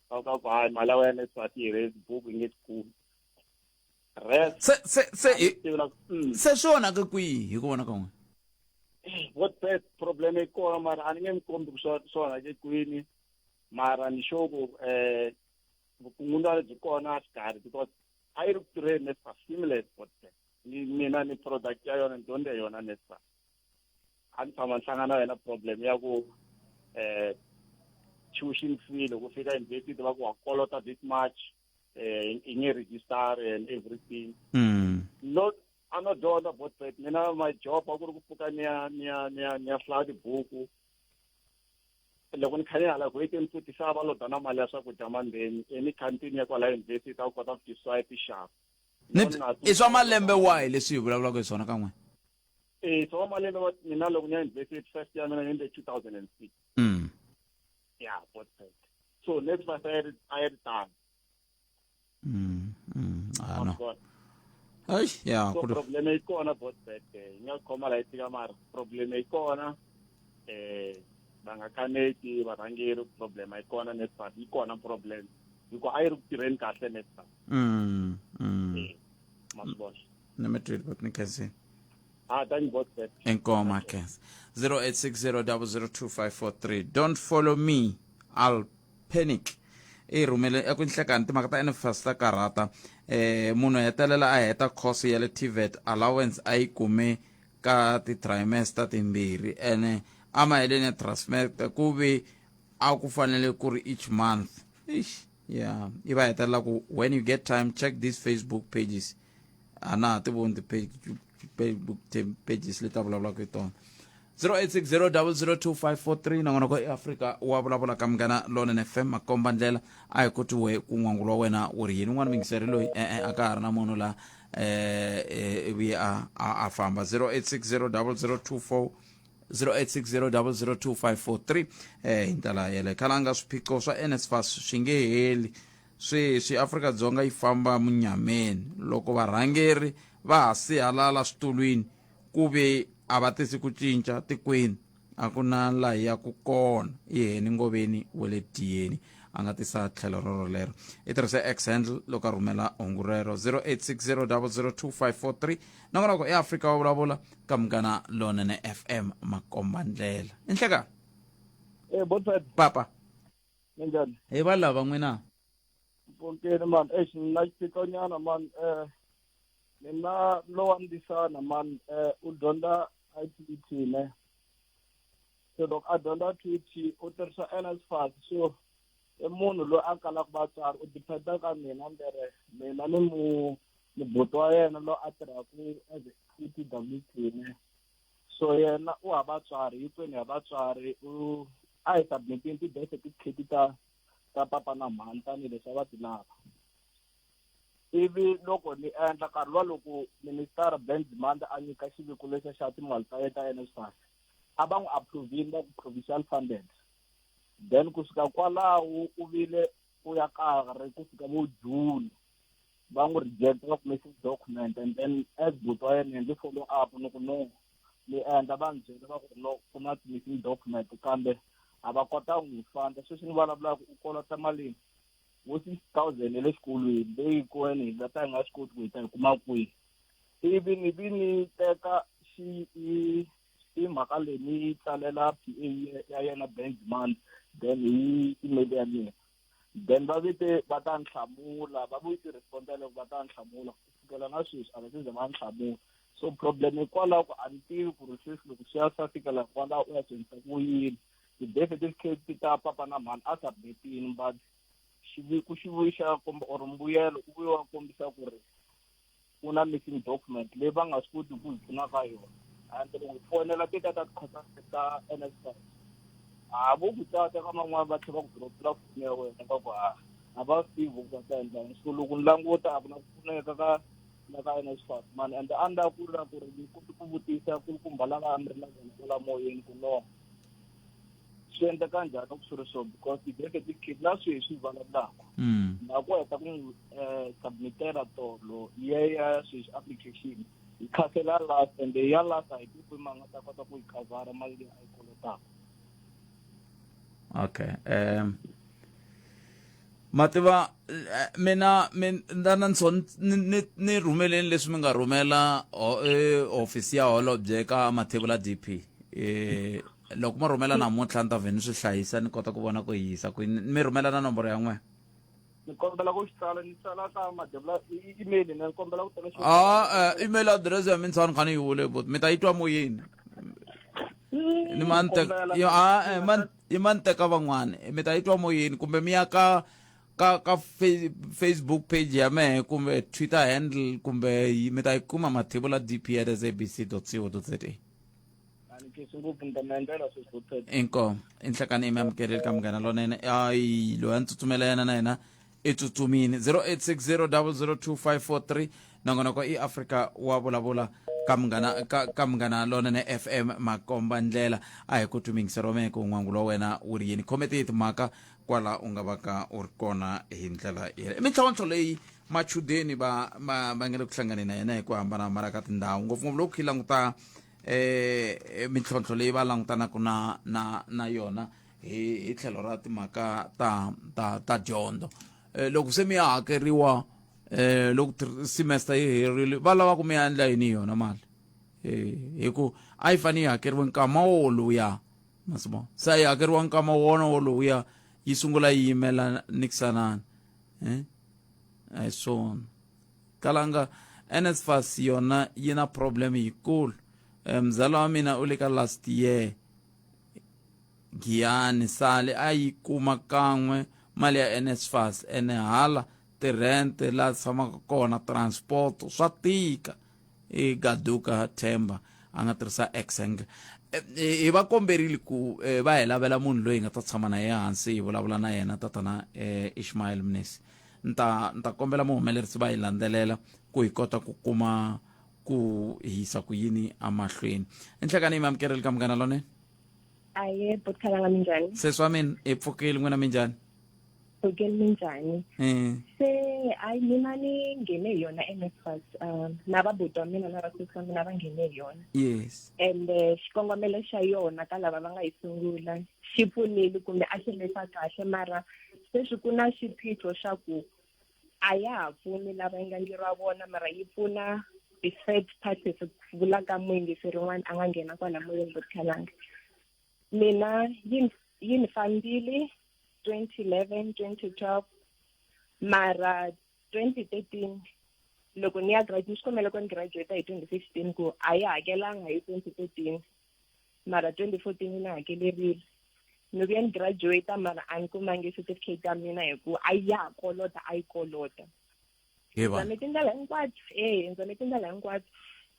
va ka ku hayi mali ya wena NSFAS yi herele tibuku yi nge ti kumi. Rest Se se se se swi onhake kwihi hi ku vona ka n'wina? What best problem yi kona mara a ni nge mi kombi ku swi onhake kwini mara ni sure ku vukungundwani byi kona xikarhi because a yi ri ku tirheni NSFAS seamless what best ni mina ni product ya yona ni dyondze yona NSFAS a ni tshama ni hlangana na yona problem ya ku tuition fee loko fika university va ku wa kolota this much i nge register and everything. Not a no dyondza Botbet mina my job a ku ri ku pfuka ni ya ni ya ni ya ni ya hlaya tibuku loko ni kha ni hala n'hweti ni futhi se a va loda na mali ya swakudya mandzeni any canteen ya kwala university a wu kota ku ti swipe xava. I swa malembe wahi leswi hi vulavulaka hi swona ka n'wina? Swa malembe wa mina loko ni ya university first ya mina ni endle 2006. Ya, Botbet. So NSFAS a yi ri a yi ri tano. Ah, no. Ai, ya, So problem yi kona Botbet yi nga khoma la yi tika mara problem yi kona va nga kaneti varhangeri problem yi kona NSFAS yi kona problem hikuva a yi ri ku tirheni kahle NSFAS. Ma swi vona. Ni mi twile but ni khensile. Ah, thank you, boss. Inkomo khensa. 0860002543. Don't follow me. I'll panic. I rhumele eku nhlekani timhaka ta NSFAS ta karhata. Eh munhu hetelela a heta course ya le TVET allowance a yi kume ka ti trimester timbirhi ene amaheleni ya trimester ku ve a ku fanele ku ri each month. Eish, yeah. I va hetelela ku when you get time check these Facebook pages. A na ha ti voni ti-facebook pages leti a vulavulaka hi tona. 0860002543 nongonoko eAfrika wa vulavula ka Munghana Lonene FM makomba ndlela a hi koti we ku n'wangulo wa wena wu ri yini un'wana mingiseri loyi e-e a ka ha ri na munhu la eh ivi a a famba. 08600024 0860002543 eh hi ndlela yeleyo. Khalanga swiphiqo swa NSFAS swi nge heli Sweswi Afrika-Dzonga yi famba munyameni loko varhangeri va ha sihalala switulwini ku ve a va tisi ku cinca tikweni a ku na la hi yaku kona. I Henny Ngoveni wa le Tiyeni a nga tisa tlhelo rorolero. I tirhise X handle loko a rhumela hungu rero 0860002543. Nongonoko i Afrika wa vulavula ka Munghana Lonene FM makombandlela. I nhlekani. Eh, Botfed. Papa. Minjhani? Hi va lava n'wina. Mpfukeni man, eish ni na xiphiqonyana man eh mina lowa ndzisana man eh u dyondza ITT ne. Se loko a dyondza ITT u tirhisa NSFAS so i munhu loyi a kalaka vatswari u dependa ka mina ndere mina ni mu ni buti wa yena loyi a tirhaka as a PTWT ne. So yena u hava vatswari hinkwenu ha vatswari u a hi submitini ti-birth certificate ta ta papa na mhani tanihileswi a va ti lava. Ivi loko ni endla nkarhi luwa loko minister Ben Nzimande a nyika xiviko lexiya xa timali ta yena ta NSFAS a va n'wi approve-ini va ku provincial funded then kusuka kwalaho u vile u ya karhi ku fika vo June va n'wi reject va ku missing document and then as buti wa yena ni endle follow up ni ku no ni endla va ni byela va ku no ku na missing document kambe a va kota ku n'wi funda sweswi ni vulavulaka u kolota mali vo 6000 ya le xikolweni leyi kweni hi nga ta hi nga swi koti ku hi ta yi kuma kwihi ivi ni vi ni teka xi i i mhaka leyi ni yi tsalela PA ya yena Benjamin then hi email ya mina then va vite va ta ni hlamula va vuyi ti-respondela loko va ta ni hlamula ku sukela na sweswi a va se ze va ni hlamula so problem hikwalaho ku a ni tivi ku ri sweswi loko swi ya swa fikela kwalaho u ya swi endlisa ku yini ti-birth certificate ta papa na mhani a submitini but xiviko xi vuyi xa komba or mbuyelo u vuye wa kombisa ku ri ku na missing document leyi va nga swi koti ku hi pfuna ka yona and loko hi fonela teta ta ti-contact ta NSFAS ha vo ku tata ka man'wana va tlhela va ku dropela foni ya wena va ku ha a va swi tivi ku va ta endla yini so loko ni languta a ku na ku pfuneka ka la ka NSFAS mani and a ni lava ku la ku ri ni koti ku vutisa kulukumba lava a mi ri na vona kwala moyeni ku no swi endleka njhani loko swi ri so because ti-birth certificate na sweswi vulavulaka na ku heta ku n'wi submitela tolo ye ya sweswi application yi khansela last and ya last a hi tivi ma nga ta kota ku yi khavhara mali leyi a yi kolotaka. Okay mativa mina min ndana nso ni ni rhumeleni leswi mi nga rhumela office ya holobye ka Mathebula DP eh loko mo rhumela namuntlha ni ta vhe ni swi hlayisa ni kota ku vona ku yisa kwini mi rhumela na nomboro ya n'wina ni kombela ku xi tsala ni tsala ka Mathebula email ni kombela ku tsala ah email address ya mina ni kha ni yi vule but mi ta yi twa moyeni ni ma ni teka a ma i ma ni teka van'wani mi ta yi twa moyeni kumbe mi ya ka ka ka Facebook page ya mehe kumbe Twitter handle kumbe mi ta yi kuma mathebula dp at sabc.co.za. Inkomu inhlekani i mi amukeleli ka Munghana Lonene. Ayi loyi a ni tsutsumela yena na yena i tsutsumini. 0860002543 nongonoko i Afrika wa vulavula ka munghana ka, ka Munghana Lonene FM makomba ndlela. A hi ku twi mingisero wa ku n'wangulo wa wena wu ri yini. Khome tihi timhaka kwala u nga va ka u ri kona hi ndlela yeleyo. I mintlhontlho leyi machudeni va va va nga le ku hlanganeni na yena hi ku hambanahambana ka tindhawu ngopfungopfu loko hi languta eh mintlhontlho leyi va langutanaka na na na yona hi hi tlhelo ra timhaka ta ta ta dyondzo. Loko se mi ya hakeriwa eh loko semester yi herile va lava ku mi ya endla yini hi yona mali? Eh, hi ku a yi fanele yi hakeriwe nkama woluya masibo se a yi hakeriwa nkama wona woluya yi sungula yi yimela nikisanani eh? A hi swona kalanga. NSFAS yona yi na problem yikulu. Mzala wa mina u le ka last year Giyani sale a yi kuma kan'we mali ya NSFAS, ene hala tirhente laha tshamaka kona, transport swa tika. I Gaduka Themba a nga tirhisa X handle. Hi va komberile ku va hi lavela munhu loyi hi nga ta tshama na yena hansi hi vulavula na yena, tatana Ishmael Mnisi. Ni ta ni ta kombela muhumelerisi va yi landzelela ku hi kota ku kuma ku hi yisa ku yini emahlweni. Enhlekani yi mi amukerile ka Munghana Lonene. Aye, botkalanga, minjhani? Sesi wa mina, hi pfukile, n'wina minjhani? Pfukile, minjhani? Se ayi, mina ni nghene hi yona NSFAS, na vabuti wa mina na vasesi wa mina va nghene hi yona. And xikongomelo xa yona ka lava va nga yi sungula xi pfunile kumbe a xi ri xa kahle, mara sweswi ku na xiphiqo xa ku a ya ha pfuni lava yi nga endleriwa vona, mara yi pfuna ti-third parties, ku vula ka muyingiseri rin'wana a nga nghena kwala moyeni. Botkalanga, mina yi ni fambile 2011, 2012, mara 2013 loko ni ya ni xikombelo ku ni graduate hi 2015, ku a yi hakelanga hi 2013, mara 2014 ni hakelerile, ni vuya ni graduate, mara a ni kumangi certificate ya mina hi ku a ya ha kolota, a yi kolota. Zame tindlela hinkwato, e zame tindlela hinkwato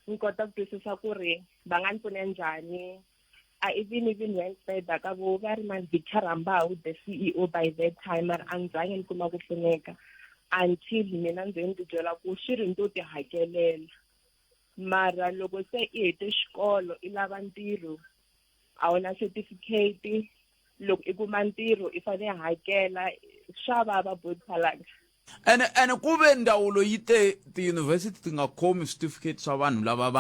ni kota ku twisisa ku ri va nga ni pfuna njhani. I even went further ka vo va ri man Victor Rambau, the CEO by that time, mara a ni zange ni kuma ku pfuneka until mina ndzi ni tibyela ku swi ri ni to ti hakelela. Mara loko se i hete xikolo, i lava ntirho, a wu na certificate, loko i kuma ntirho i fanele hakela, swa vava, botsalanga. Ene ku ve ndzawulo yi te tiyunivhesiti ti nga khomi switifiketi swa vanhu lava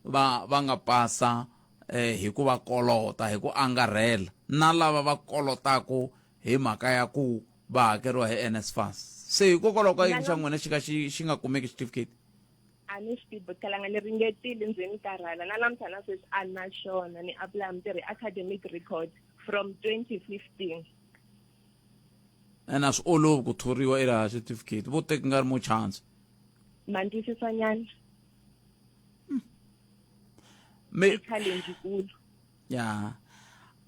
va nga pasa hi ku va kolota hi ku angarhela, na lava va kolotaku hi mhaka ya ku va hakeriwa hi NSFAS. Se hikokwalaho ka yini xa n'wina xi ka xi nga kumeki xitifiketi? A ni swi tivi, botkalanga, ni ringetile, ndzi ni karhala na namuntlha na sweswi a na xona. Ni apply mintirho hi academic record from 2015. Ene a swi olovi ku thoriwa i ri hava certificate, vo teki nga ri mo chance. Ma ni twisisa nyana? Me I challenge yikulu. Ya,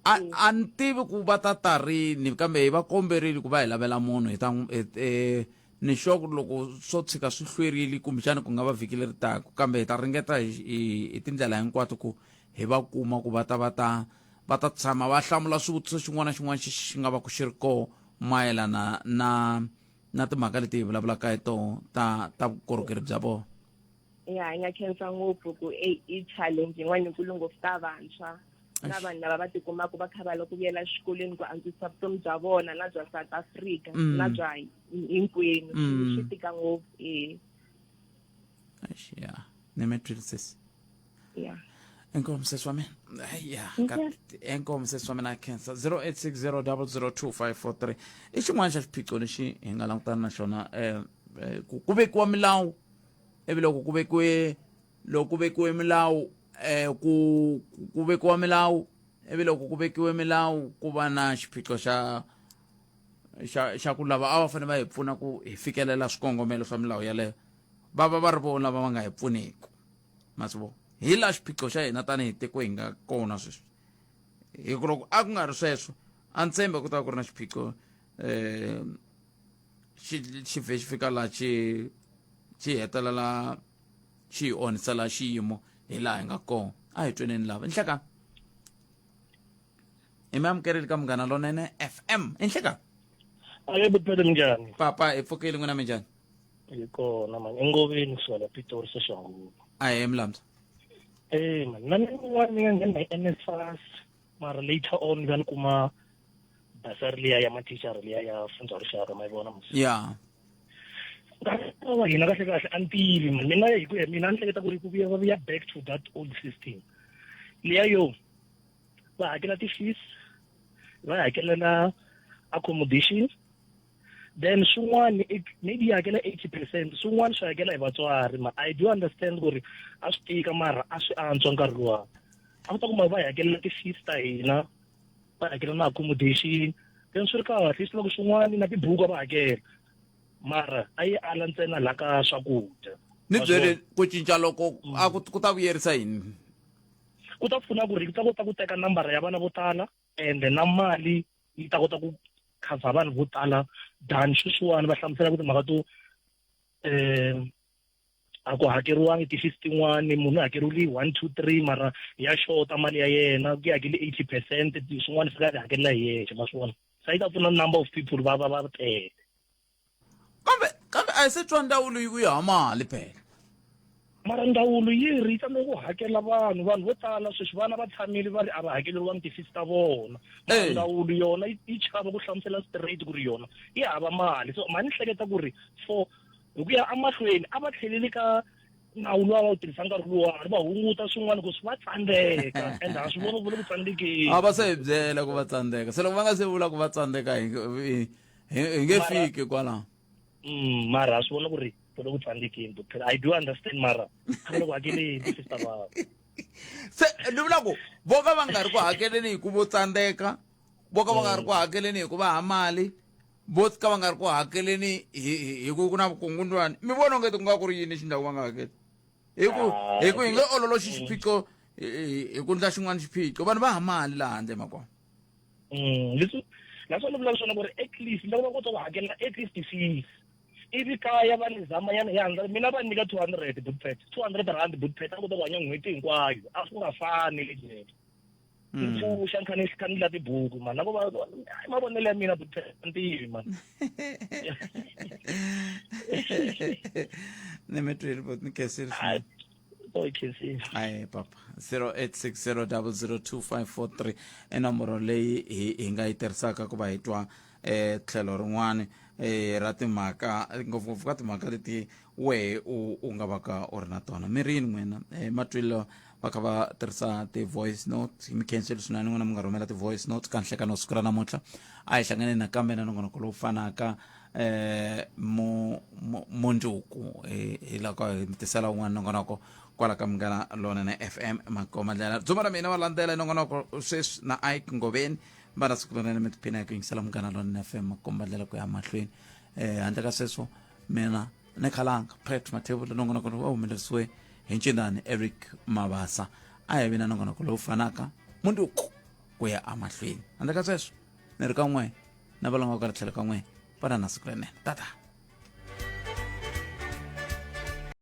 a ni tivi ku va ta ta rini, kambe hi va komberile ku va hi lavela munhu hi ta ni sure ku loko swo tshika swi hlwerile, kumbexana ku nga va vhiki leri taka, kambe hi ta ringeta hi tindlela hinkwato ku hi va kuma ku va ta va ta va ta tshama va hlamula swivutiso xin'wana na xin'wana xi nga va ku xi ri koho mayelana na timhaka leti hi vulavulaka hi toho ta vukorhokeri bya vona. Ya, hi nga khensa ngopfu ku i challenge yin'wana yikulu ngopfu ka vantshwa na vanhu lava va tikumaka va kha va lava ku vuyela exikolweni ku antswisa vutomi bya vona na bya South Africa na bya hinkwenu. Swi tika ngopfu, e. Ya, ni mi twile sesi. Ya. Inkomu sesi wa mina. Ya, inkomu sesi wa mina, khensa. 0860002543 i xin'wana xa xiphiqo lexi hi nga langutana na xona, ku vekiwa milawu, ivi loko ku vekiwe milawu, ku vekiwa milawu, ivi loko ku vekiwe milawu ku va na xiphiqo xa ku lava a va fanele va hi pfuna ku hi fikelela swikongomelo swa milawu yaleyo, va va va ri vona lava va nga hi pfuneki. Masivo hi laha xiphiqo xa hina tanihi tiko hi nga kona sweswi, hi ku loko a ku nga ri sweswo, a ni tshembe ku ta va ku ri na xiphiqo xi vhe xi fika laha xi hetelela xi hi onhisela xiyimo hi laha hi nga kona. A hi tweneni lava. Nhlekani, hi mi amukerile ka Munghana Lonene FM. Inhlekani. Aye, butphele, minjhani? Papa, hi pfukile, n'wina minjhani? Hi kona mani, engoveni kusuka la Pitori Soshanguve. A hi mlamza. Eh man, na mina un'wana ni nga nghena hi NSFAS, mara later on va ni kuma basari liya ya mathicara liya ya Fundza Rixaka, ma yi vona mos? Ya. Nkarhi wa hina kahle kahle a ni tivi man, mina hi ku ya mina a ni hleketa ku ri ku vuya va vuya back to that old system liya yo va hakela ti-fees, va hakelela accommodation, Then swin'wana maybe yi hakela 80%, swin'wana swi hakela hi vatswari. Ma I do understand ku ri a swi tika mara a swi antswa nkarhi luwa. A ku ta kuma va hi hakelela ti-fees ta hina, va hakela na accommodation, then swi ri kahle swi tiva ku swin'wana na tibuku a va hakela. Mara a yi ala ntsena la ka swakudya. Ni byele ku cinca loko a ku ta vuyerisa yini? Ku ta pfuna ku ri ku ta kota ku teka nambara ya vana vo tala ende na mali yi ta kota ku cover vanhu vo tala than sweswiwani va hlamusela ku timhaka to um a ku hakeriwangi ti-fees tin'wani, munhu u hakeriwile 1 2 3 mara ya xota mali ya yena, ku hakele 80%, swin'wana fika a ti hakelela hi yexe, ma swi vona. Se yi ta pfuna number of people va va va tele. Kambe kambe a hi se twa ndzawulo yi vuya ha mali phela. Mara ndzawulo yi ri yi tsandzeka ku hakela vanhu, vanhu vo tala sweswi vana va tshamile va ri a va hakeleriwangi ti-fees ta vona. Mara ndzawulo yona yi chava ku hlamusela straight ku ri yona yi hava mali. So mhani ni hleketa ku ri for hi ku ya emahlweni a va tlheleli ka nawu luwa va wu tirhisa nkarhi luwani, va hunguta swin'wana ku swi va tsandzeka, and ha swi vona ku va le ku tsandzekeni. A va se hi byela ku va tsandzeka, se loko va nga se vula ku va tsandzeka hi hi nge fiki kwalaho. Mara ha swi vona ku ri va le ku tsandzekeni, but I do understand mara a va le ku hakeleni sister va. Se ni vula ku vo ka va nga ri ku hakeleni hi ku vo tsandzeka, vo ka va nga ri ku hakeleni hi ku va ha mali, vo ka va nga ri ku hakeleni hi ku ku na vukungundwani, mi vona onge ku nga ku ri yini xi endlaku va nga hakeli? Hi ku hi ku hi nge ololoxi xiphiqo hi ku ndla xin'wana xiphiqo, vanhu va ha mali laha handle makona. Leswi naswona ni vulaka swona ku ri at least loko va kota ku hakela at least fees, ivi kaya va ni zama yana ya handle, mina va nyika 200 bookpad, 200 rand bookpad, a kota ku hanya n'hweti hinkwayo, a swi nga fani le jele. Ni pfuxa ni kha ni kha ni la tibuku mani, na ku va ai mavonelo ya mina bookpad a ni tivi mani. Ni mi twile but ni khensile swinene. So khensile. Ayi papa, 0860002543 i nomboro leyi hi nga yi tirhisaka ku va hi twa tlhelo rin'wana ra timhaka, ngopfungopfu ka timhaka leti wehe u nga va ka u ri na tona. Mi ri yini n'wina? Matwilo va kha va tirhisa ti-voice note, hi mi khensile swinene n'wina mi nga rhumela ti-voice note ka nhlekani wa siku ra namuntlha. A hi hlanganeni nakambe na nongonoko lowu fanaka mundzuku, hi loko hi mi tisela wun'wana nongonoko kwala ka Munghana Lonene FM. Makoma ndlela dzuma ra mina wa landzela nongonoko sweswi na Ike Ngoveni. Va na siku lonene, mi tiphina hi ku yingisela Munghana Lonene FM, makomba ndlela ku ya mahlweni. Handle ka sweswo mina ni khalanga Pat Mathebula, nongonoko lowu humelerisiwe hi ncindani Eric Mabasa. A hi vi na nongonoko lowu fanaka mundzuku ku ya emahlweni. Handle ka sweswo ni ri ka n'we na valonga ka ri tlhelo ka n'we, va na siku rinene. Tata.